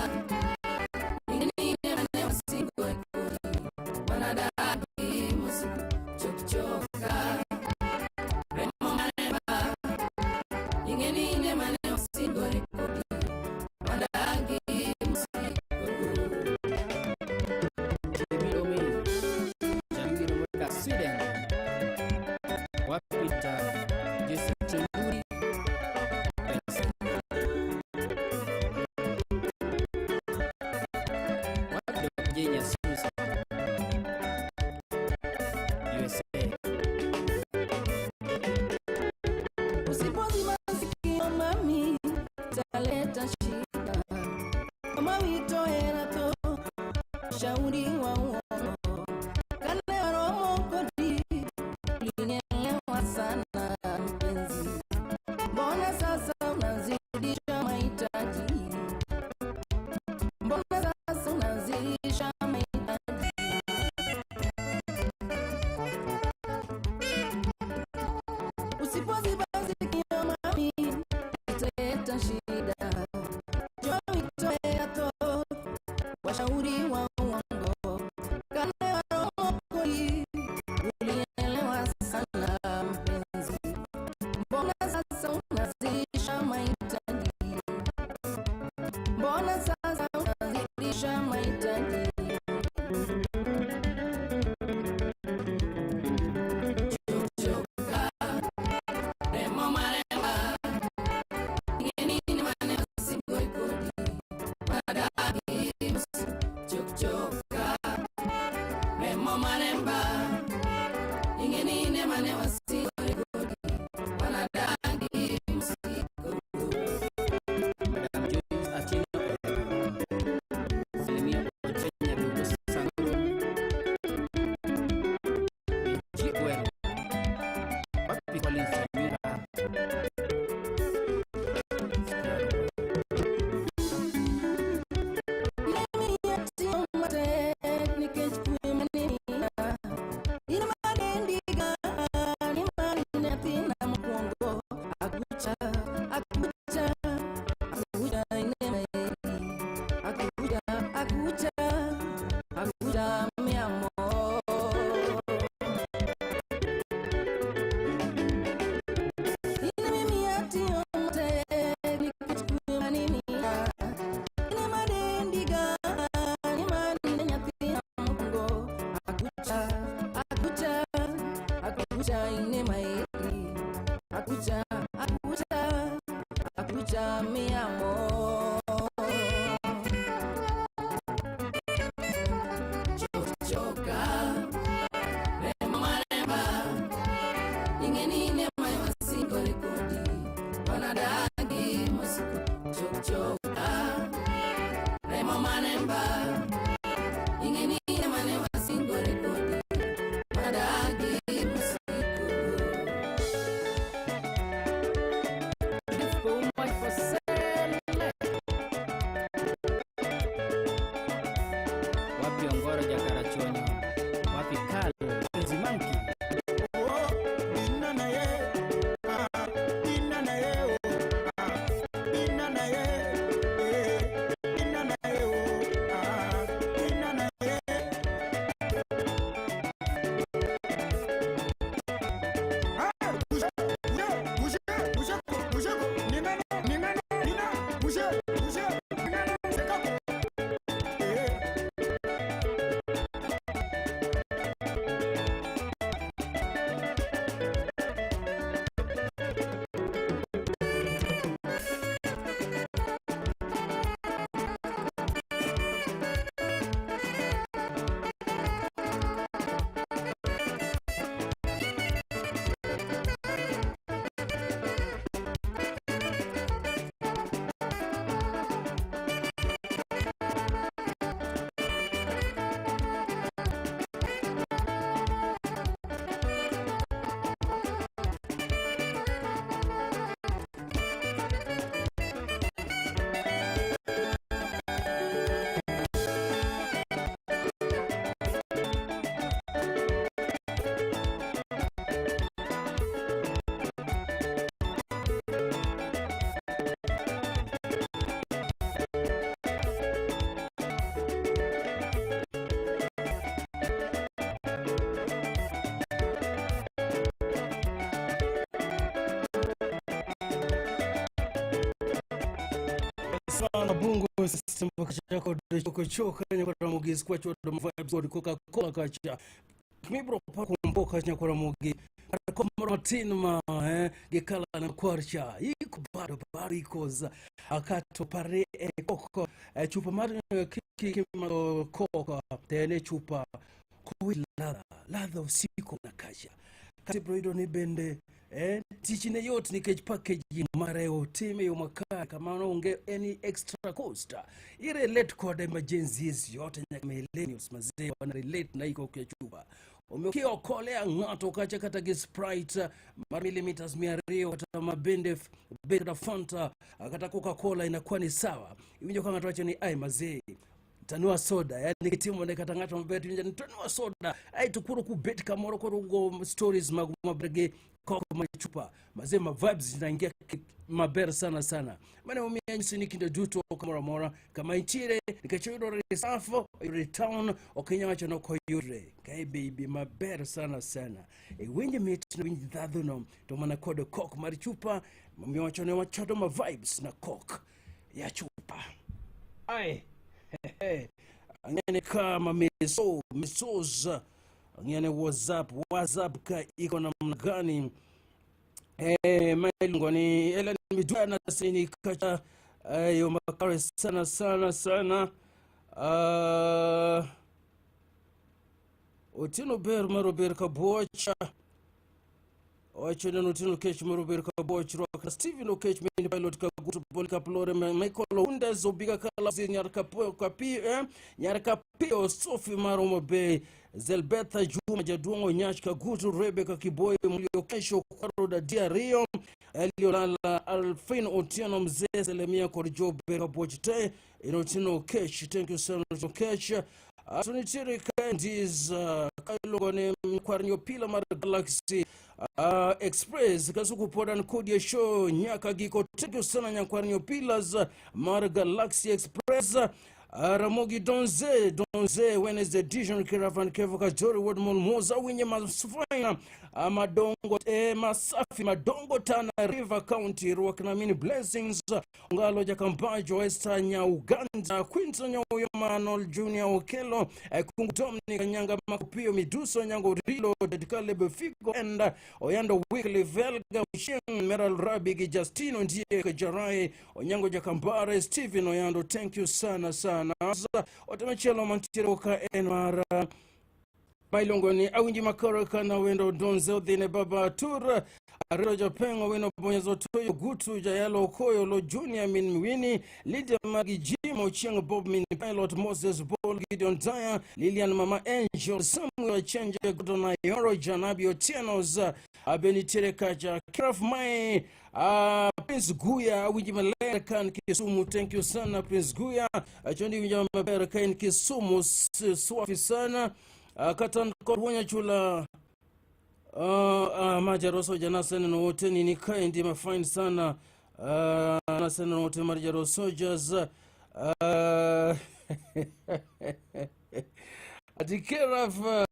ing'e ni mane wasingo e kodi wanadagi mosiko chochoka Remo maremba ing'e ni ne mane wasingo e kodi wanadagi mosiko. Jimmy Jangiro modak Sweden wapita Joseph Tenduri Pesa wapi Kenya Susa USA. Usipozima sikio mami, taleta shida. Kama wito hera to shauri wa uongo. Kane waromo kodi, ulinielewa sana mpenzi. Mbona sasa unazidisha mahitaji? Mbona sasa unazidisha mahitaji? Usipoziba sikio mami, italeta shida. Njoo itoe hato, washauri wa uongo. Wapi Ongoro Jakarachuonyo? Wapi Kal Penzi Monkey? Sana bungu system chako choko choka nyakora mugi squash od vibes od Coca Cola kacha mibro pa kumboka nyakora mugi ko moro matin ma gikala na kwarcha iko bado bado ikoza akato pare koko chupa mar kiki koko tene chupa kuwi ladha ladha usiku na kasha kati bro ni bende tichne yot nikech packaging mare otime yo makare kamano onge any extra cost. Irelate kode ma Gen Zs yote nyaka millennials mazee wana relate na iko kwa chupa. Ukiokolea ng'ato kacha kata gi Sprite mar millimeters 200 kata mabende kata Fanta kata Coca-Cola inakuwa ni sawa. Iwinjo ka ng'ato wacho ni ai mazee tanua soda, yani kitimo ne kata ng'ato maber tiwinjo ni tanua soda ai to koro kubet kamoro koro ugo stories mag maber gi koko mar chupa mazee ma vibes zinaingia maber sana sana. Mane omiyo anyisi ni kinde duto kamoro amora kama intiere nikech oyudore Safo, oyudore town, ok inyal wacho ni ok oyudre. Kae baby maber sana sana. Iwinj mit, iwinj ndhadhuno to mana kod kok mar chupa momiyo wacho ni wachodo ma vibes na kok ya chupa. Ai, ang'ene kama meso, mesos, ang'ene WhatsApp, WhatsApp ka iko namna gani? Mailuongo ni Ellen Midwana sini kacha yo makare sana sana sana. Otieno ber mar Ober Kabuocha wacho ni Otieno Kech mar Ober Kabuoch rwak Steven Okech main pilot Kagutu Polycarp Lore Michael Oundes Obiga Kala Nyar Kapo Kapi Nyar Kapio Sophie mar Homa Bay Zelbetha Juma Jaduong' Onyach Kagutu Rebecca Kiboy Mulio Kesho Kwaro Dadia Rio Eli Olala, Alfin Otieno, Mzee Selemia kod Jobe Kabuoch te in Otieno Okech. Thank you so much Okech. To nitiere kaendis ka iluongo ni Nyakwar Nyopila mar Galaxy Express Kasuku pod an kodi e show nyaka giko. Thank you sana Nyakwar Nyopilas mar Galaxy Express. Ramogi Donze Donze Wednesday edition Kiravan Kevo Kajori Ward Molmoza Winye Masfaina Madongo Masafi Madongo Tana River County Rwaknamini Blessings Ngalo Jakambajo Esther Nyauganda Quinton Nyauyo Arnold Junior Okelo Kungu Dominic Nyanga Makupio Miduso Nyango Rilo Caleb Figo and Oyando Weekly Velga Usheng Meral Rabigi Justino Ndiye Jarai Onyango Jakambare Stephen Oyando. Thank you sana sana. Otemachielo mantiere ka en mar ma iluongo ni awinji makoro kana wendo donze odhine baba tur Arero Japengo weno bonyezo toyo gutu jayalo okoyo lo junior min mwini Lydia Magi Jim Ochieng Bob min pilot Moses Bol Gideon Daya Lilian Mama Angel Samuel Chenje Gordon Ayoro Janabi Otieno Abenitere Kaja Kiraf Mai Prince Guya winji maler kan Kisumu. Thank you sana Prince Guya. Chondi winji maber kan Kisumu swafi sana. Katan kod wuonya chula majaroso jana seneno wote nini kaendi mafine sana naseneno wote mar jaro soldiers Atikeraf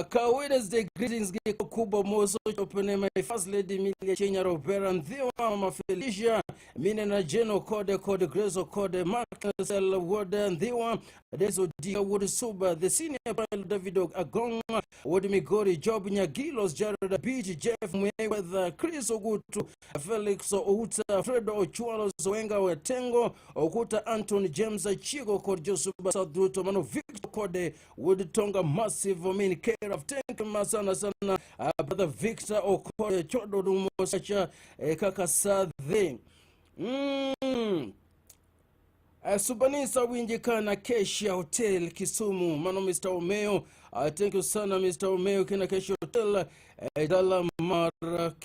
ka Wednesday greetings gi kubwa moso chopene my first lady Milia Chenya Robera Ndhiwa Mama Felicia Mine na Jeno Kode Kode Grace Kode Marcel Wode Ndhiwa Deso Dia Wood Suba the senior pilot David Agong Wood Migori Job Nyagilos Jared Beach Jeff Mweweather Chris Ogutu Felix Outa Fredo Ochualo Zoenga Wetengo Okuta Anthony James Chigo Kod Josuba South Ruto Mano Victor Kode Wood Tonga Massive Min Care of Thank you sana sana brother Victor Okode Chodo Dumo Sacha kaka Sadhe Subanisa winji kana Kesha Hotel Kisumu mano Mr. Omeo. Thank you sana Mr. Omeo kina Kesha Hotel dala mar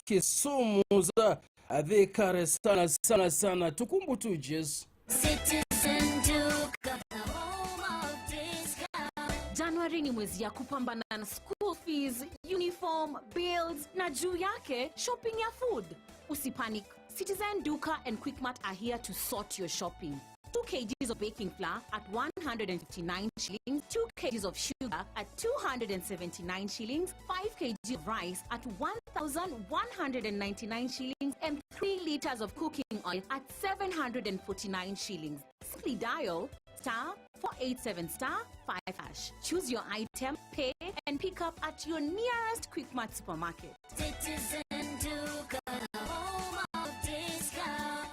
Kisumu za adhi kare sana sana sana tukumbu tu Jess. Citizen Duka, the home of discount. January ni mwezi ya kupambana na school fees, uniform, bills na juu yake shopping ya food. Usipanic. Citizen Duka and Quickmart are here to sort your shopping. 2 kgs of baking flour at 159 shillings, 2 kgs of sugar at 279 shillings, 5 kg of rice at 1,199 shillings, and 3 liters of cooking oil at 749 shillings. Simply dial star 487 star 5 hash. Choose your item, pay, and pick up at your nearest Quickmart supermarket. Citizen Duka, the home of discount.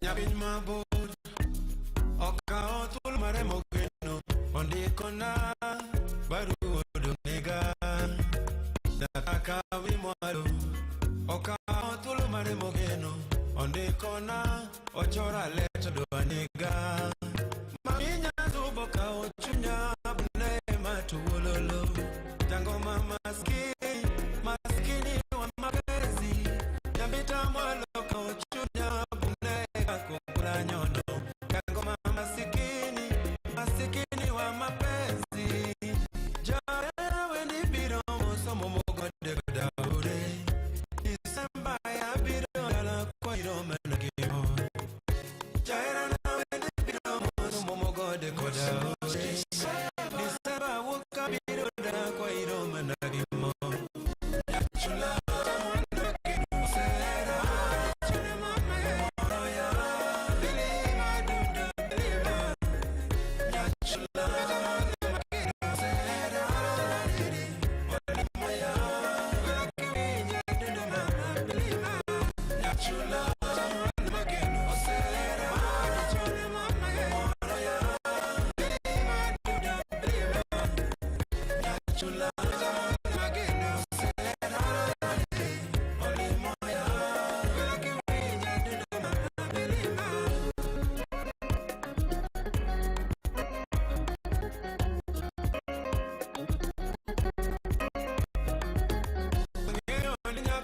Nyapiny mabor okawo thuolo mare mogeno ondikona barua odong'nega nyaka kawi mwalo okawo thuolo mare mogeno ondikona ochora leta dwanega maminya zubo kawo chunya bune matuololo jangoma maskini maskini wa mapenzi nyambita mwalo kawo chunya bune kakukula nyono jangoma masikini masikini wa mapenzi jahera wendi biro mosomo mogode kodaure Disemba ya biro dala kwa irome na gimor jahera na wendi biro mosomo mogode kodaure Disemba wuok abiro dala kwa irome na gimor Nyachula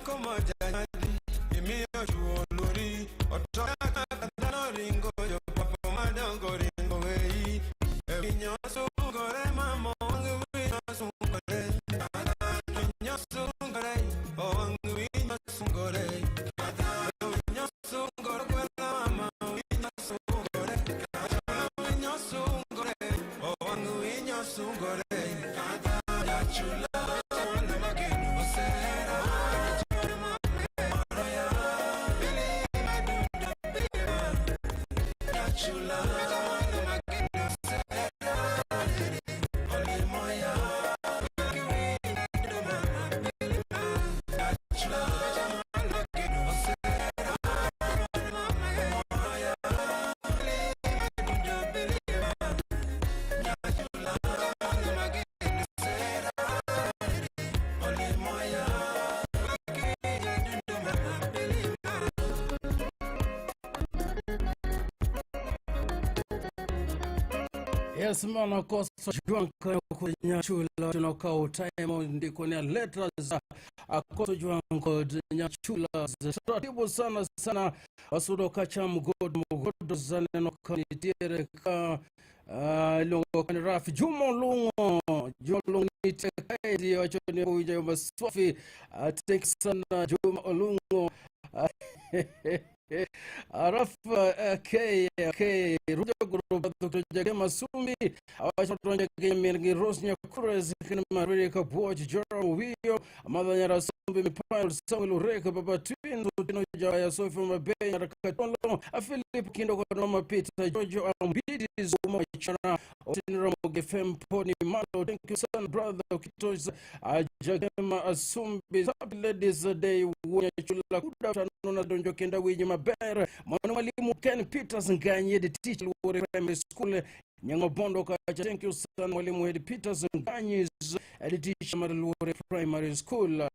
Komo janyadi imiyo chuo luori otoya kaka dhano ringo jopapo madongo ringo weyi e winyo sungore mama wang' winyo sungore winyo sungore owang' winyo sungore winyo sungore gwela mama winyo sungore winyo sungore owang' winyo sungore jachula mwana mageno osera. Yes, mana koso juang kayo nyachula tunokawo time ndiko ni letters akoso juang kod nyachula taratibu sana sana wasudo kacha mgodo mgodo zaneno kanitiere ka iluongo kani Raf Juma Lungo Juma Lungo nitie kaendi wacho ni owinjo maswafi. Thank sana Juma Olungo. Araf K K Rujo Group Dr. Jagema Sumbi awacho donjo gi min gi Rose Nyakures kin Mariri Kabuoch Joram Wiyo Amadha Nyara Sumbi Mipal Samuel Ureka Baba Twins Utino Jaya Sophie Mabe Nyara Katolo Philip Kindo kod Mama Peter Jojo Ambidi Zuma Chana Otino Ramogi FM Poni Malo. Thank you son brother Kitos Jagema Asumbi. Happy Ladies Day Wuonya Chula. Good afternoon adonjo kenda winyi maber mano mwalimu Ken Peters Nganyi the teacher Luore Primary School Nyango Bondo kacha. Thank you sana mwalimu Ed Peters Nganyi the teacher mar Luore Primary School.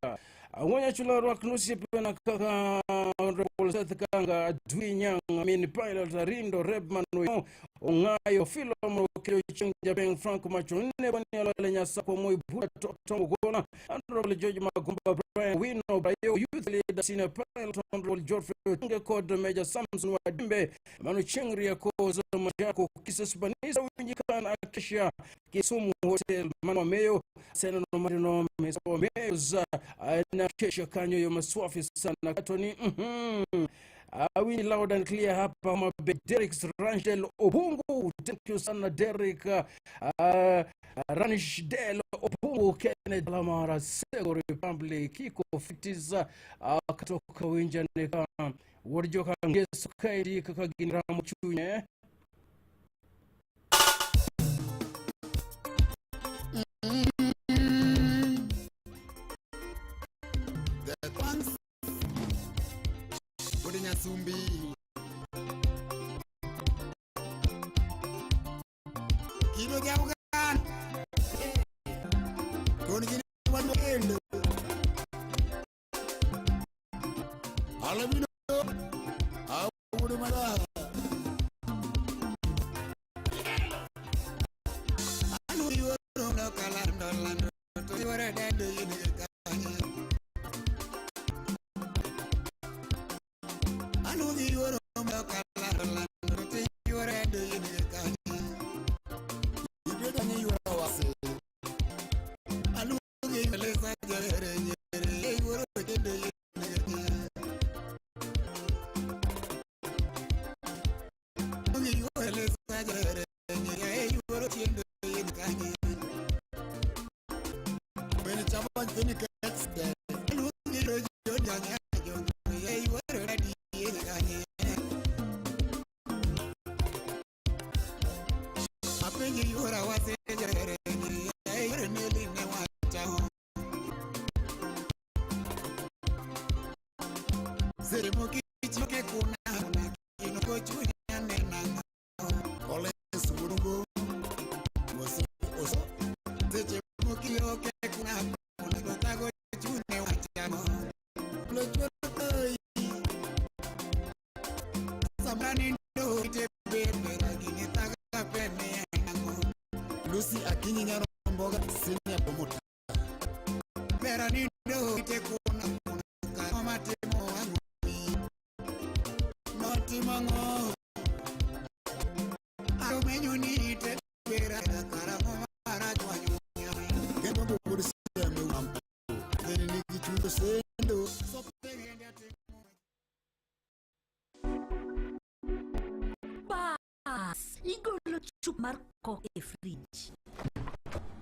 Awanya chula rwak nosiepena kaka Honorable Seth Kanga Adwi Nyang Min Pilot Rindo Rebman Ongayo Philomo Okeyo Chieng Japeng Frank Machone Bonialo Nyasako Moi Bura Tongo Gona Honorable George Magomba Brian Wino Brayo Youth Leader Senior Pilot Honorable Geoffrey Tunge Kod Major Samson Wadimbe Manu Chieng Rieko Majako Kisses Banisa Winji Kan Akesha Kisumu Hotel Mano Mayo Sena no Marino Mesa Mayo na kesha kanyo yo maswafi sana katoni. Awinji loud and clear hapa Homa Bay. Derek Ransdale Obungu, thank you sana Derek Ransdale Obungu. Kenneth Lamara Sego Republic Kiko Fitis katoka winja neka wuod joka Ngeso kaendi kaka gin ramo chunye. The Kwangs. Wuod Nyasumbi. Kido jaugan. Kon gini wan kendo. Alamino. Awudu mara. Anu yuoro no kalando lando. To yuoro dendo yini kanye. Anu yuoro no kalando lando. To yuoro dendo yini kanye. Ibedo ni yuoro wase. Anu yuoro jere nyere. Yuoro dendo yini kanye. Anu yuoro jere nyere. Yuoro dendo yini kanye. When chamo nyithindo kech de. Anu yuoro jonyanya jonyanya. Yuoro dendo yini kanye. Apenji yuora wase jere nyere. Yuoro neli ne wacha. Sere mokicho ke kuna kuna kino kochunya ne nang'o. Collins Wurugo. Oso oso. Seche mokiyo ke kuna kuna to thago chune wachamo. Lochoro toi. Samani ndo ite ber gini thaga pene nang'o. Lucy Akinyi Nyaromboga senior promoter. Bera ni ndo ite kuna kuna. Bas, igolo chupa mar Coke e frij.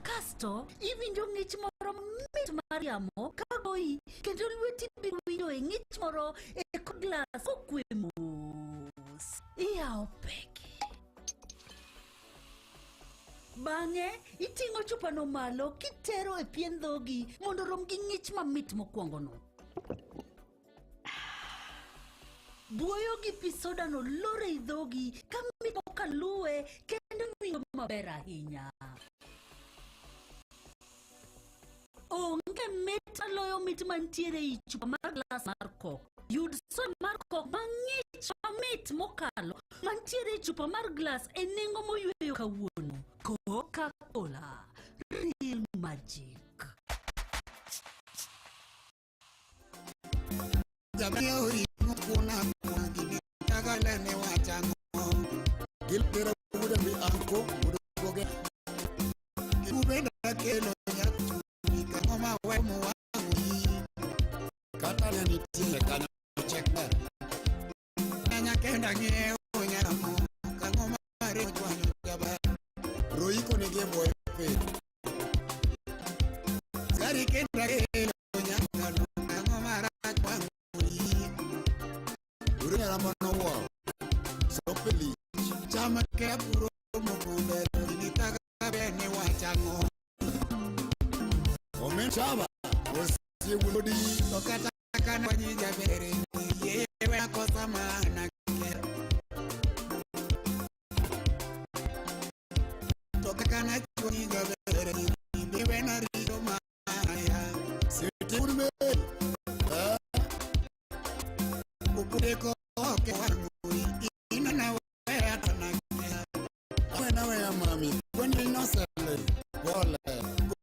Kasto iwinjo ng'ich moro mit mar yamo ka goyi kendo lweti biro winjo e ng'ich moro e kor glas kokwe mos. Iyawo peke. Bang'e iting'o chupano malo kitero e pien dhogi mondo orom gi ng'ich mamit mokwongono. Buoyo gi pi soda no lor ei dhogi ka mit kaluwe kendo iwinjo maber ahinya. Onge mit maloyo mit mantiere ei chupa mar glas mar Coke. Yud soda mar Coke mang'ich mamit mokalo mantiere e chupa mar glas e nengo moyweyo kawuono. Coca-Cola, real magic. Jamii ring'o kuna kuna gini tagale ne wachang'o. Gilbera wuda mi anko wuda goge. Ubenda kelo nyachuni kang'o ma we muwang'o yi. Kata ne nitie kanyo chek ber. Nyanya kenda ng'iewo nyamo kang'o ma remo chwanyo jaber. Roiko nigi boy pe. Gari kenda kelo nyakalo kang'o marach wang'o yi. Uru nyaramo nowuoro. Sope lich. Chama ke apuro mokombe nitaga be ni wachang'o. Omen chaba. Osie wuodi. To kata kana wanyi jaber yie we kosa mana ke. To kaka na chwanyi jaber be na richo maya. Siti urme. Eh. Ukude ko ke wang'o ina na we atana ke. Awena we mami. Kweni nosele. Pole.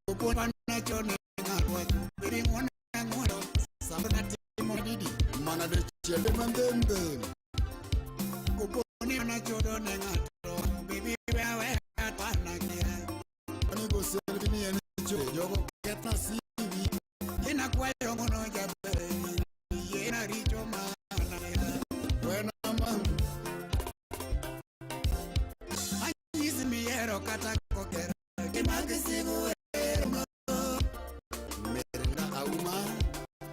Kupo panachone ng'atwa. Biri ng'wona ng'wono. Samoro natimo didi. Mana de chiende mandembe. Kupo ni nachodo ne ng'ato. Bibi we awe atana ke. Onego selfi ni en jo. Jogo ketna CV. Ina kwayo ng'wono jaber. Yie na richo mana. Wena mam. Anyisi miero kata kokero. Gima gisigo ero. Merinda auma.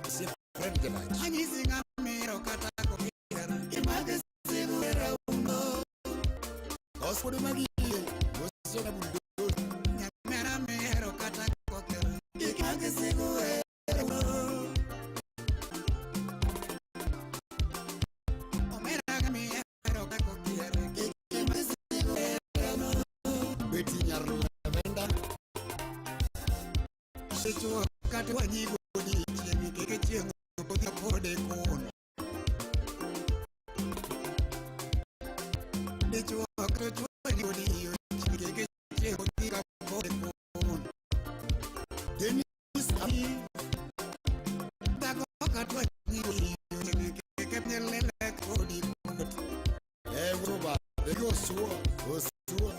Si Fred Gelach. Anyisi ng'amiero kata kokero. Gima gisigo ero. Ospod magiye. Osio na bulldozer. Nyamera miero kata kokero. Gima gisigo ero. Omera ng'amiero kata kokero. Gima gisigo ero. Beti nyar lavenda. Dichuo kata wanyigo odiechieng' kik chieng' podhi pode kono. Dichuo kata chwanyi odiechieng' kik chieng' podhi ka pode kono. Dennis Ami. Dhako kata wanyigo odiechieng' kik nyelele kodi kuot. Eh, wuoba, ego suo, osuo.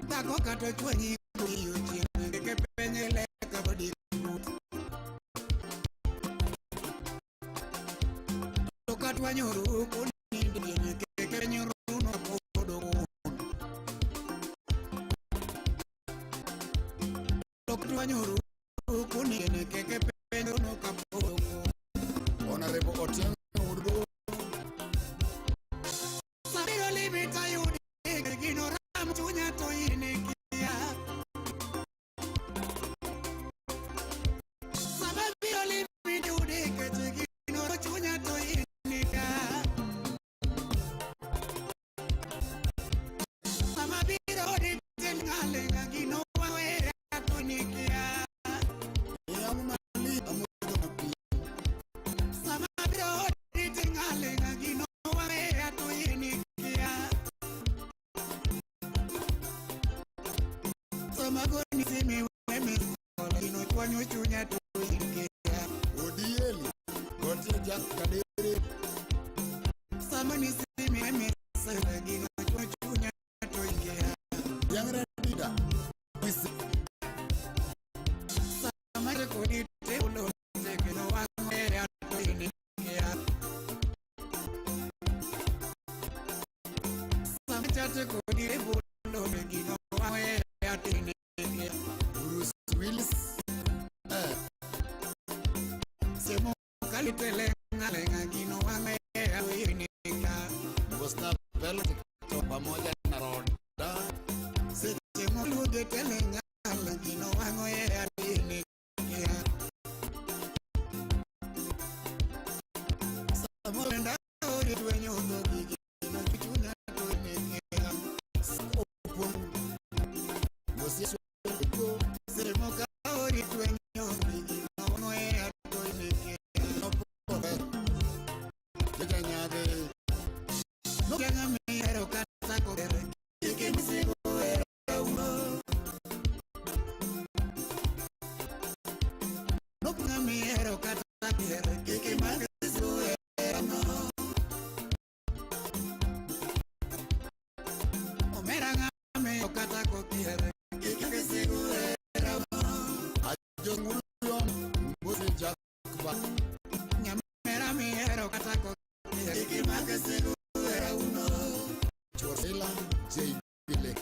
Dhako kata chwanyi odiechieng' kik penyele ka podi kuot. To katwanyoru konindo kik penyoru no podo kono. To katwanyoru konindo kik penyoru no kapodo kono. Honorable Otieno Wuodgo. Sabiro limita yudi gino ram chunya to in kia. Sabiro limita yudi gino chunya to in kia. Sabiro limita gino wawera to ni kia. Sabiro limita gino wawera to in kia. Samagoni simi wemi gino chwanyo chunya to in kia. Odieli gotie Jack Kadere. Samani simi wemi gino chwanyo chunya to in kia. Yang Radida. Wisi. Samare kodi teulo gino wang'e Kate kodi e bundo gino wang'o e atene. Bruce Willis. Eh. Semo kalite lenga lenga gino wang'o e awene ka. Gustav Bell pamoja na Roda. Seche molude telenga lenga gino wang'o e atene ka. Samoro ndaore dwenyo dhogi gino chunya to ne ka. Opuong. Moses Go. Semo ka ori dwenyo dhogi gino wang'o e atene ka. Jaja Nyadhi. Nokanga mihero kata kober kik misigo hero uno. Nokanga mihero kata kober kik misigo hero no. Omera ng'ame kata kokier kik misigo hero no. Ajo Nguyon. Moses Jackba. Nyamera mihero kata kokier kik misigo hero uno. Chorela J. Bile.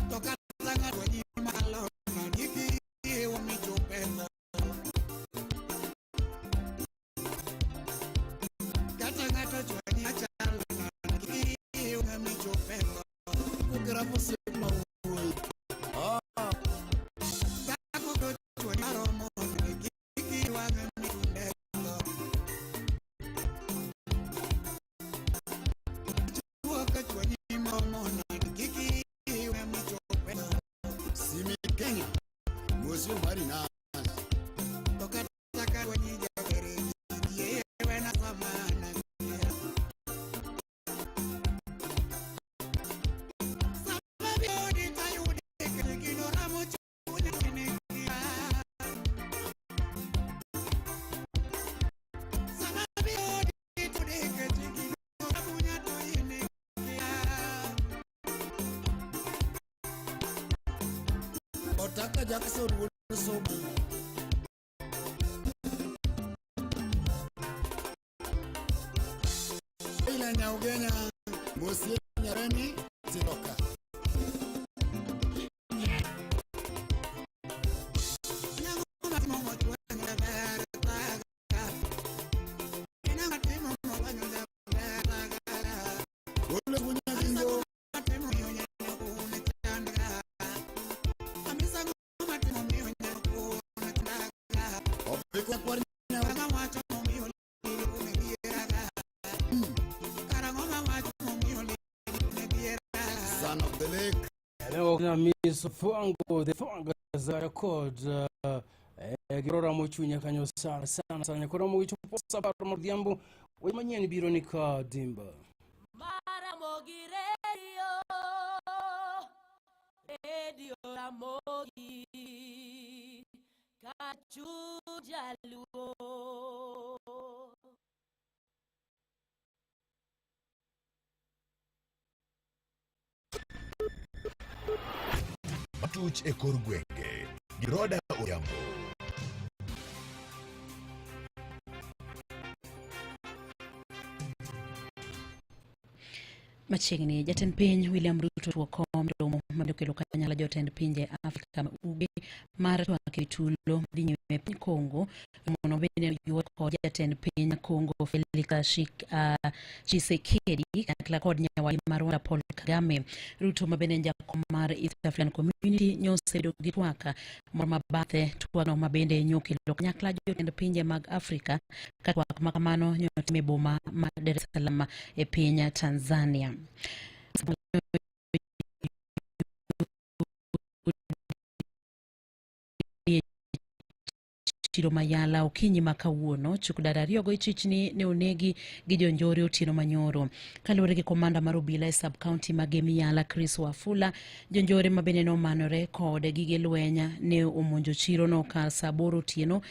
To kata ng'ato nyima alona gikiwa michope tho. Kata ng'ato chwanyi achalo nade gikiwa michope tho. Ukirapo sima wuoyi. Ah. Dhako to chwanyi maromo nade gikiwa michunde tho. Dichuo ka chwanyi maromo nade gikiwa michope tho. Simi Kenya. Mosio Marina. To kata ka chwanyi jaber yie wena samana. Otaka Jackson wuod Somo. Ila Nyaugenya. Mosie Nyaremi Tiloka. Ole Bunyagingo. Opikwa kwar Son of the Lake. Leo na Miss Fwango the Fwango za record girora mochunya kanyo sana sana sana koro mo chopo sapar modhiambo weche manyien biro ni ka dimba Maramogi Radio, Radio Ramogi, Kachuja Luo. Matuch e kor gwenge gi Roda Odhiambo. Machiegni, jatend piny William Ruto ochiwo kom romo mabiro kelo kanyakla jotend pinje Afrika ma Ugwe mar twak e tulo dhi nyime e piny Congo. Romono bende oyuor kod jatend piny Congo Felix Tshisekedi kanyakla kod nyawadgi ma Rwanda Paul Kagame. Ruto ma bende en jakom mar East African Community nyosebedo gi twak moro ma bathe twakno ma bende nyokelo kanyakla jotend pinje mag Afrika ka twak ma kamano nyotim e boma ma Dar es Salaam e piny Tanzania. Chiro Mayala okinyi ma kawuono chukdar ariyogo ichichni ne onegi gi jonjore otieno manyoro. Kaluwore gi komanda mar obila e sub county ma Gemiala Chris Wafula, jonjore ma bende nomanore kod gige lweny ne omonjo chirono kar saa aboro otieno.